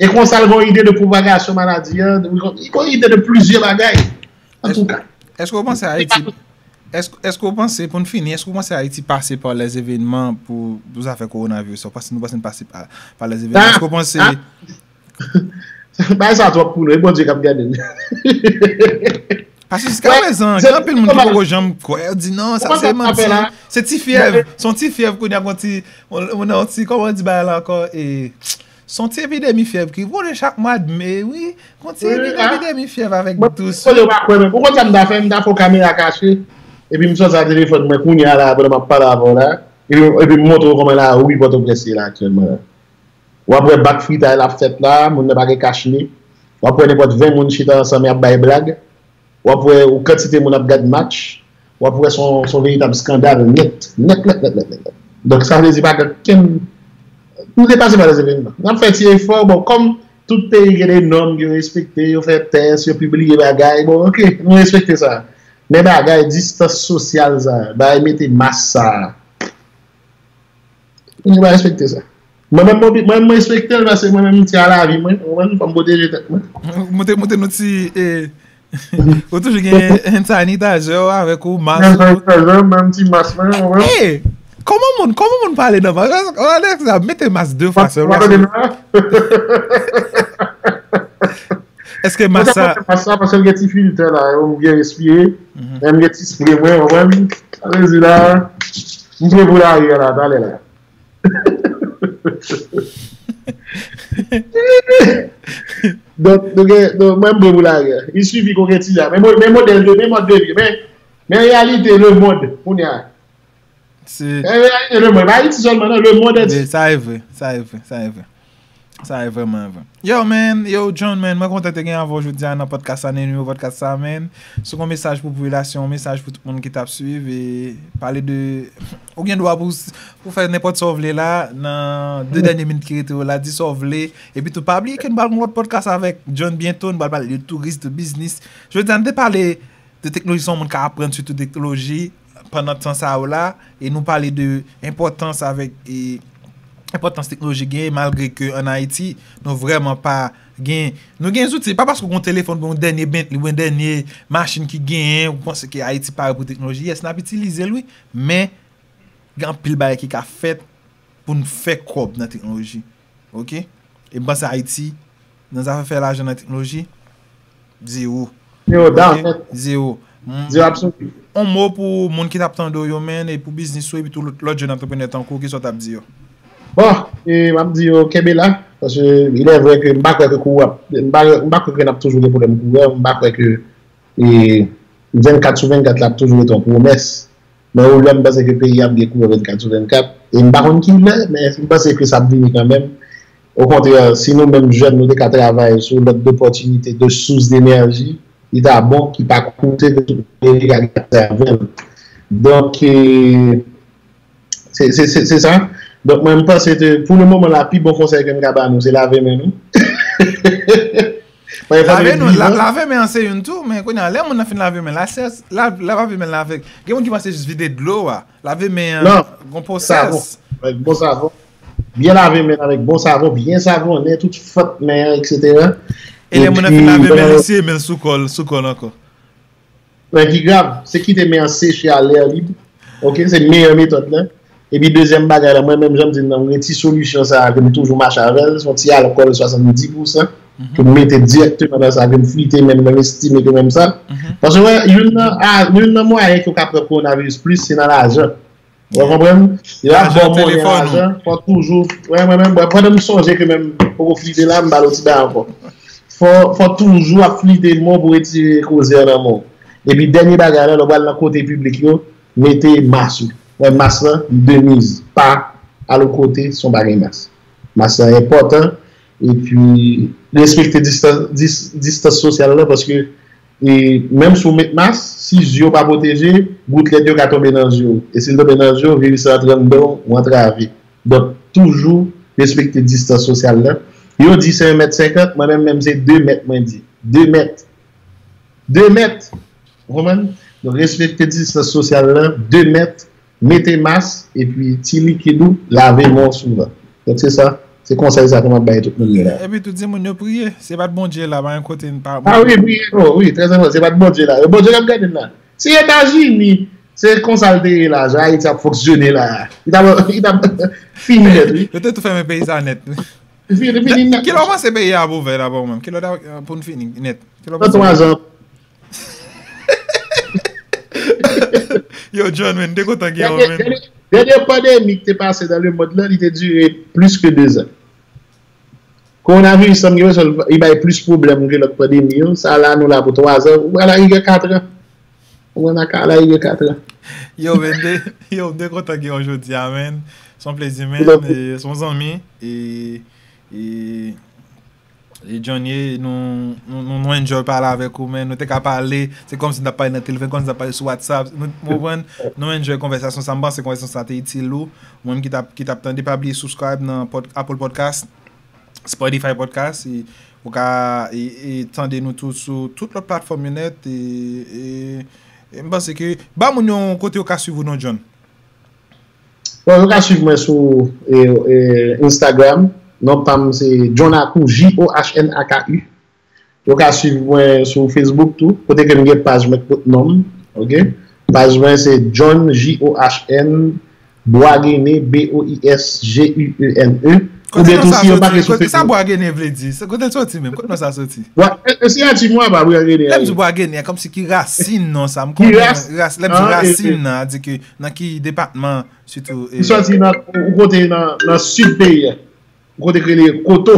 E konsa, l gen yon ide de pwopagasyon maladi a, li gen yon ide de plizyè bagay. Antouka. Èske w panse Ayiti, èske, èske w panse, pou n fini, èske w panse Ayiti pase pa lèzevènman pou, pou zafè kowonaviris la? Ou panse nou panse n pase pa, pa lèzevènman? Èske w panse... Bagay sa twòp pou nou, e Bondye k ap gade n. Paske jiskaprezan, gen anpil moun ki poko janm kwè, yo di non, sa se manti. Se ti fyèv, se yon ti fyèv kounye a, yon ti, yon, yon ti, kòman yo di bagay la ankò? E, se yon ti epidemi fyèv ki vole chak mwa de me, wi. Yon ti epidemi fyèv avèk dous. Mwen, kote w pa kwè menm. Ou konn sa m ta fè? M ta fè yon kamera kache, epi m sòti ak telefòn mwen kounye a la, pandan m ap pale avè w la, epi, epi m montre w kòman lari Pòtoprens ye la aktyèlman la. W ap wè bak fritay la ap fèt la, moun nan pa gen kach ne. W ap wè nenpòt ven moun chita ansanm, y ap bay blag. W ap wè yon kantite moun ap gad match. W ap wè se yon, se yon veritab eskandal nèt. Nèt, nèt, nèt, nèt, nèt, nèt. Donk, sa vle di pa gen okenn, Nou te pase pa de evenman. N ap fè ti efò, bon, kòm tout peyi gen de nòm, yo respekte, yo fè tès, yo pibliye bagay, bon, oke, nou respekte sa. Men bagay distans sosyal sa, bagay mete mas sa, nou pa respekte sa. Mwen menm, mwen, mwen, mwen respekte l paske mwen menm, m tye a lavi mwen, ou konprann, fò m pwoteje tèt mwen. Moute, moute nou ti, eh, ou toujou gen hand sanitizer avèk ou, mas ou. Hand sanitizer, menm ti mas mwen, ou konprann. Hey! Kòman moun, kòman moun pale nan mas? Alex la, mete mas de fwa sèlman. Èske mas sa, mete mas sa paske l gen ti filtè la, yo, m byen respire. Mhm. Menm gen ti spray mwen, ou konprann? Sa vle di la, m pre pou lari a la, talè la. Donk, nou gen, donk, mwen, m pre pou lari a. Il suffit qu'on retire. Men mo-, men modèl de, men mòd de vi, men, men reyalite lemonn, kounye a. Se Men reyalite lemonn, pa Ayiti sèlman, non, lemonn antye. Sa e vre, sa e vre, sa e vre. Sa e vrèman vre. Yo, man, yo, John, man, mwen kontan te gen avè w jodi a nan podcast sa, nan nimewo podcast sa, man. Si w gen yon mesaj pou popilasyon, yon mesaj pou tout moun ki t ap swiv, e pale de, ou gen dwa pou, pou fè nenpòt sa w vle la, nan de dènye minit ki rete yo la, di sa w vle. Epi tou, pa bliye ke nou pral gen yon lòt podcast avèk John byento, nou pral pale de touris, de biznis. Jodi a, nou te pale de teknoloji, se yon moun k ap aprann sitou teknoloji pandan tan sa yo la, e nou pale de enpòtans avèk, e, enpòtans teknoloji genyen, malgre ke ann Ayiti, nou vrèman pa gen, nou gen zouti, pa paske w gen yon telefòn, yon dènye Bentley, yon dènye machin ki genyen, ou panse ke Ayiti pare pou teknoloji. Yes, n ap itilize l, wi, men gen anpil bagay ki ka fèt pou n fè kòb nan teknoloji. Oke? E m panse Ayiti, nan zafè fè lajan nan teknoloji, zewo. Zewo, down net. Zewo. Zewo absoli. On mo pou moun ki t ap tande w yo, man, e pou biznis ou, epi tou lòt, lòt jèn antreprenè tankou w, kisa w t ap di yo? Bon, e m ap di yo, kenbe la, paske il est vrai que m pa kwè ke kouran ap, m pa, m pa kwè ke n ap toujou gen pwoblèm kouran, m pa kwè ke e vennkat sou vennkat la ap toujou rete yon pwomès. Men ou lè m panse ke peyi a ap gen kouran vennkat sou vennkat. E m pa konn ki lè, men m panse ke sa ap vini kanmenm. Okontrè, si nou menm jèn, nou te ka travay sou lòt dopòtinite, de sous denèji, li ta bon ki pa koute ke tout peyi ka gen aksè avè l. Donk, e, Se, se, se, se sa. Donk, mwen, m panse ke, pou le moman la, pi bon konsèy ke m ka ba nou, se lave men nou. Mwen, fò nou Lave nou, la, vivan. Lave men an se youn tou, men kounye a, lè moun nan fin lave men l, la, se, la, lave men l avèk. Gen moun ki panse jis vide dlo a. Lave men an, Non, gon savon. pwosès. Avèk bon savon. Byen lave men avèk bon savon, byen savonnen, tout fant men an, et cetera. E lè moun nan fin lave men l, li siye men l sou kò l, sou kò l ankò. Nan ki grav, se kite men an seche a lè lib. Oke, se meyè metòd la. Epi dezyèm bagay la, mwen menm jan m di l nan, mwen ti solisyon sa a ke m toujou mache avè l, se yon ti alkòl swasanndis pousan ke m mete dirèkteman nan sa, ke m flite men m, mwen m estime ke menm sa. Paske wè, youn nan, a, youn nan mwayen ke w ka pran kowonaviris plis, se nan lajan. Ou konprann? Yo ap ba w monnen lajan, fò toujou, wè, mwen menm, mwen, pandan m sonje ke menm m poko flite la, m ba l yon ti bagay ankò. Fò, fò toujou ap flite men w pou retire koze an nan men w. Epi dènye bagay la, lè w pral nan kote piblik yo, mete mas ou. Wè, mas lan, de miz. Pa al yon kote san w pa gen mas. Mas lan enpòtan. Epi, respekte distans, dis-, distans sosyal la, paske, e, menm si w met mas, si zye w pa pwoteje, gout lèt yo ka tonbe nan zye w. E si l tonbe nan zye w, viris la antre anndan w, ou antrave. Donk, toujou respekte distans sosyal la. Yo di se en mèt senkant, mwen menm, menm se de mèt, mwen di. De mèt. De mèt. Ou konprann? Donk, respekte distans sosyal la, de mèt, mete mas, epi ti likid ou, lave men w souvan. Donk, se sa, se konsèy sa ke m ap bay tout moun yo la. Epi tou, di moun yo priye. Se pa t Bondye la, pa gen kote n pa A wi, priye, non, wi, trè enpòtan. Se pa t Bondye la. Bondye k ap gade n la. Se Etazini, se konsa l te ye la, jan Ayiti ap fonksyone la. Li t ap, li t ap fini nèt, wi. Yo te tou fèmen peyi sa nèt. Fini, fini nèt. Kilè w panse peyi a ap ouvè dabò menm? Kilè w ta, pou n fini nèt? Kilè w panse? Nan twa zan. Yo, John, men, m te kontan gen w, men. Dènye, dènye pandemi ki te pase nan lemonn lan, li te dire plis ke de zan. Kowonaviris lan, m gen enpresyon, li bay plis pwoblèm ke lòt pandemi yo. Sa la, nou la pou twa zan, ou pral arive kat an. Ou pral aka-, al arive kat an. Yo, men, m te, yo, m te kontan gen w jodi a, men. Se yon plezi, men. E, se yon zanmi. E, e, E John ye, nou, nou, nou, nou enjoy pale avèk ou, men nou te ka pale, se kòmsi n t ap pale nan telefòn, kòmsi n t ap pale sou WhatsApp. Nou, nou konprann, nou enjoy konvèsasyon sa. M panse konvèsasyon sa te itil ou. Ou menm ki t ap, ki t ap tande, pa bliye subscribe nan pod, Apple Podcast, Spotify Podcast, e ou ka e, e tande nou tou sou tout lòt platfòm yo nèt. E, e, e m panse ke, ba moun yon kote yo ka swiv ou non, John. Bon, yo ka swiv mwen sou e, e, Instagram. Non pa m se John Akou, J O H N A K U. Yo ka swiv mwen sou Facebook tou, kote ke m gen paj mwen k pot non m. Ok? Paj mwen se John, J O H N, Boisguene, B O I S G U E N E. Oubyen tou si yo pa gen sou Facebook. Kote sa Boisguene vle di? Kote l soti menm? Kote non sa soti? Bwa, e, e, siyati mwen pa Boisguene. Lè m di Boisguene, kòmsi ki rasin non sa? M konnen ras, lè m di rasin nan, a di ke nan ki depatman, sitou. Li soti nan, yon kote nan, nan sid peyi a. Yon kote k rele Koto.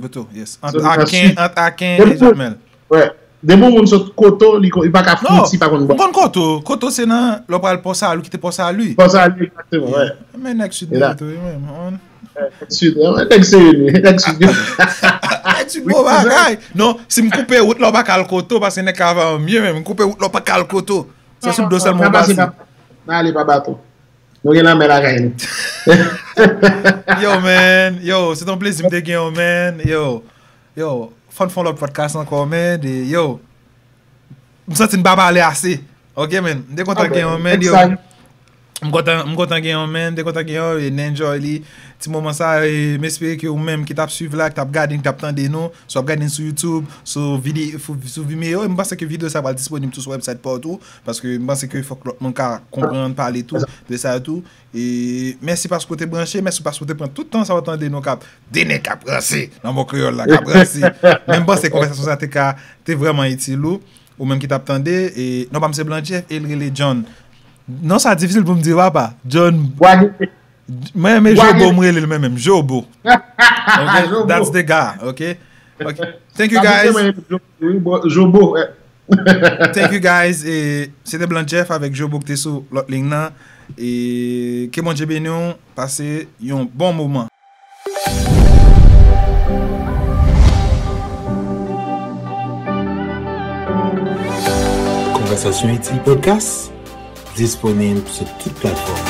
Koto, yes. Ant Aken, ant Aken e Jakmèl. Wè. Depi yon moun sot Koto, li, li pa ka fouti pa konn bò. M konn Koto. Koto se nan, lè w pral Pò Sali, ou kite Pò Sali. Pò Sali, egzakteman, wè. Men nèg Sid yo tou, wi, men. Nèg Sid, nèg serye, nèg Sid. Nèg Sid bon bagay. Non, si m koupe wout la, w pa ka al Koto, paske nèg ka fè mye, men m koupe wout la, w pa ka al Koto. Se sou dlo sèlman w pase. N ale pa bato. Nou gen lanmè lakay nou. Yo, man. Yo, se t on plezi m te gen w, man. Yo. Yo. Fò n fè yon lòt podcast ankò, man. E, yo. M santi n pa pale ase. Ok, man. M te kontan gen w, man. Yo. M kontan, m kontan gen w, man. M te kontan gen w. E n enjoy li. Ti moman sa, e, m espere ke ou menm ki t ap swiv la, ki t ap gade n, ki t ap tande nou, si w ap gade n sou YouTube, sou vide-, sou, sou Vimeo, e m panse ke videyo sa pral disponib tou sou website pa w tou, paske m panse ke fòk lòt moun ka konprann, pale tou, de sa tou. E mèsi paske w te branche, mèsi paske w te pran tout tan sa w tande nou k ap, de nèg k ap ranse, nan mo kreyòl la, k ap ranse. Men m panse konvèsasyon sa te ka, te vrèman itil ou, ou menm ki t ap tande, e non pa m se Blanchef, e l rele John. Non sa difisil pou m di, papa. John. Mwen renmen Jobo, m rele l mwen menm, Jobo. Ok, that's the guy, ok? Ok. Thank you, guys. Jobo. Thank you, guys. E se te Blanchef avèk Jobo ki te sou lòt liy nan. E ke Bondye beni w. Pase yon bon moman. Konvèsasyon Itil Podcast disponib sou tout platfòm.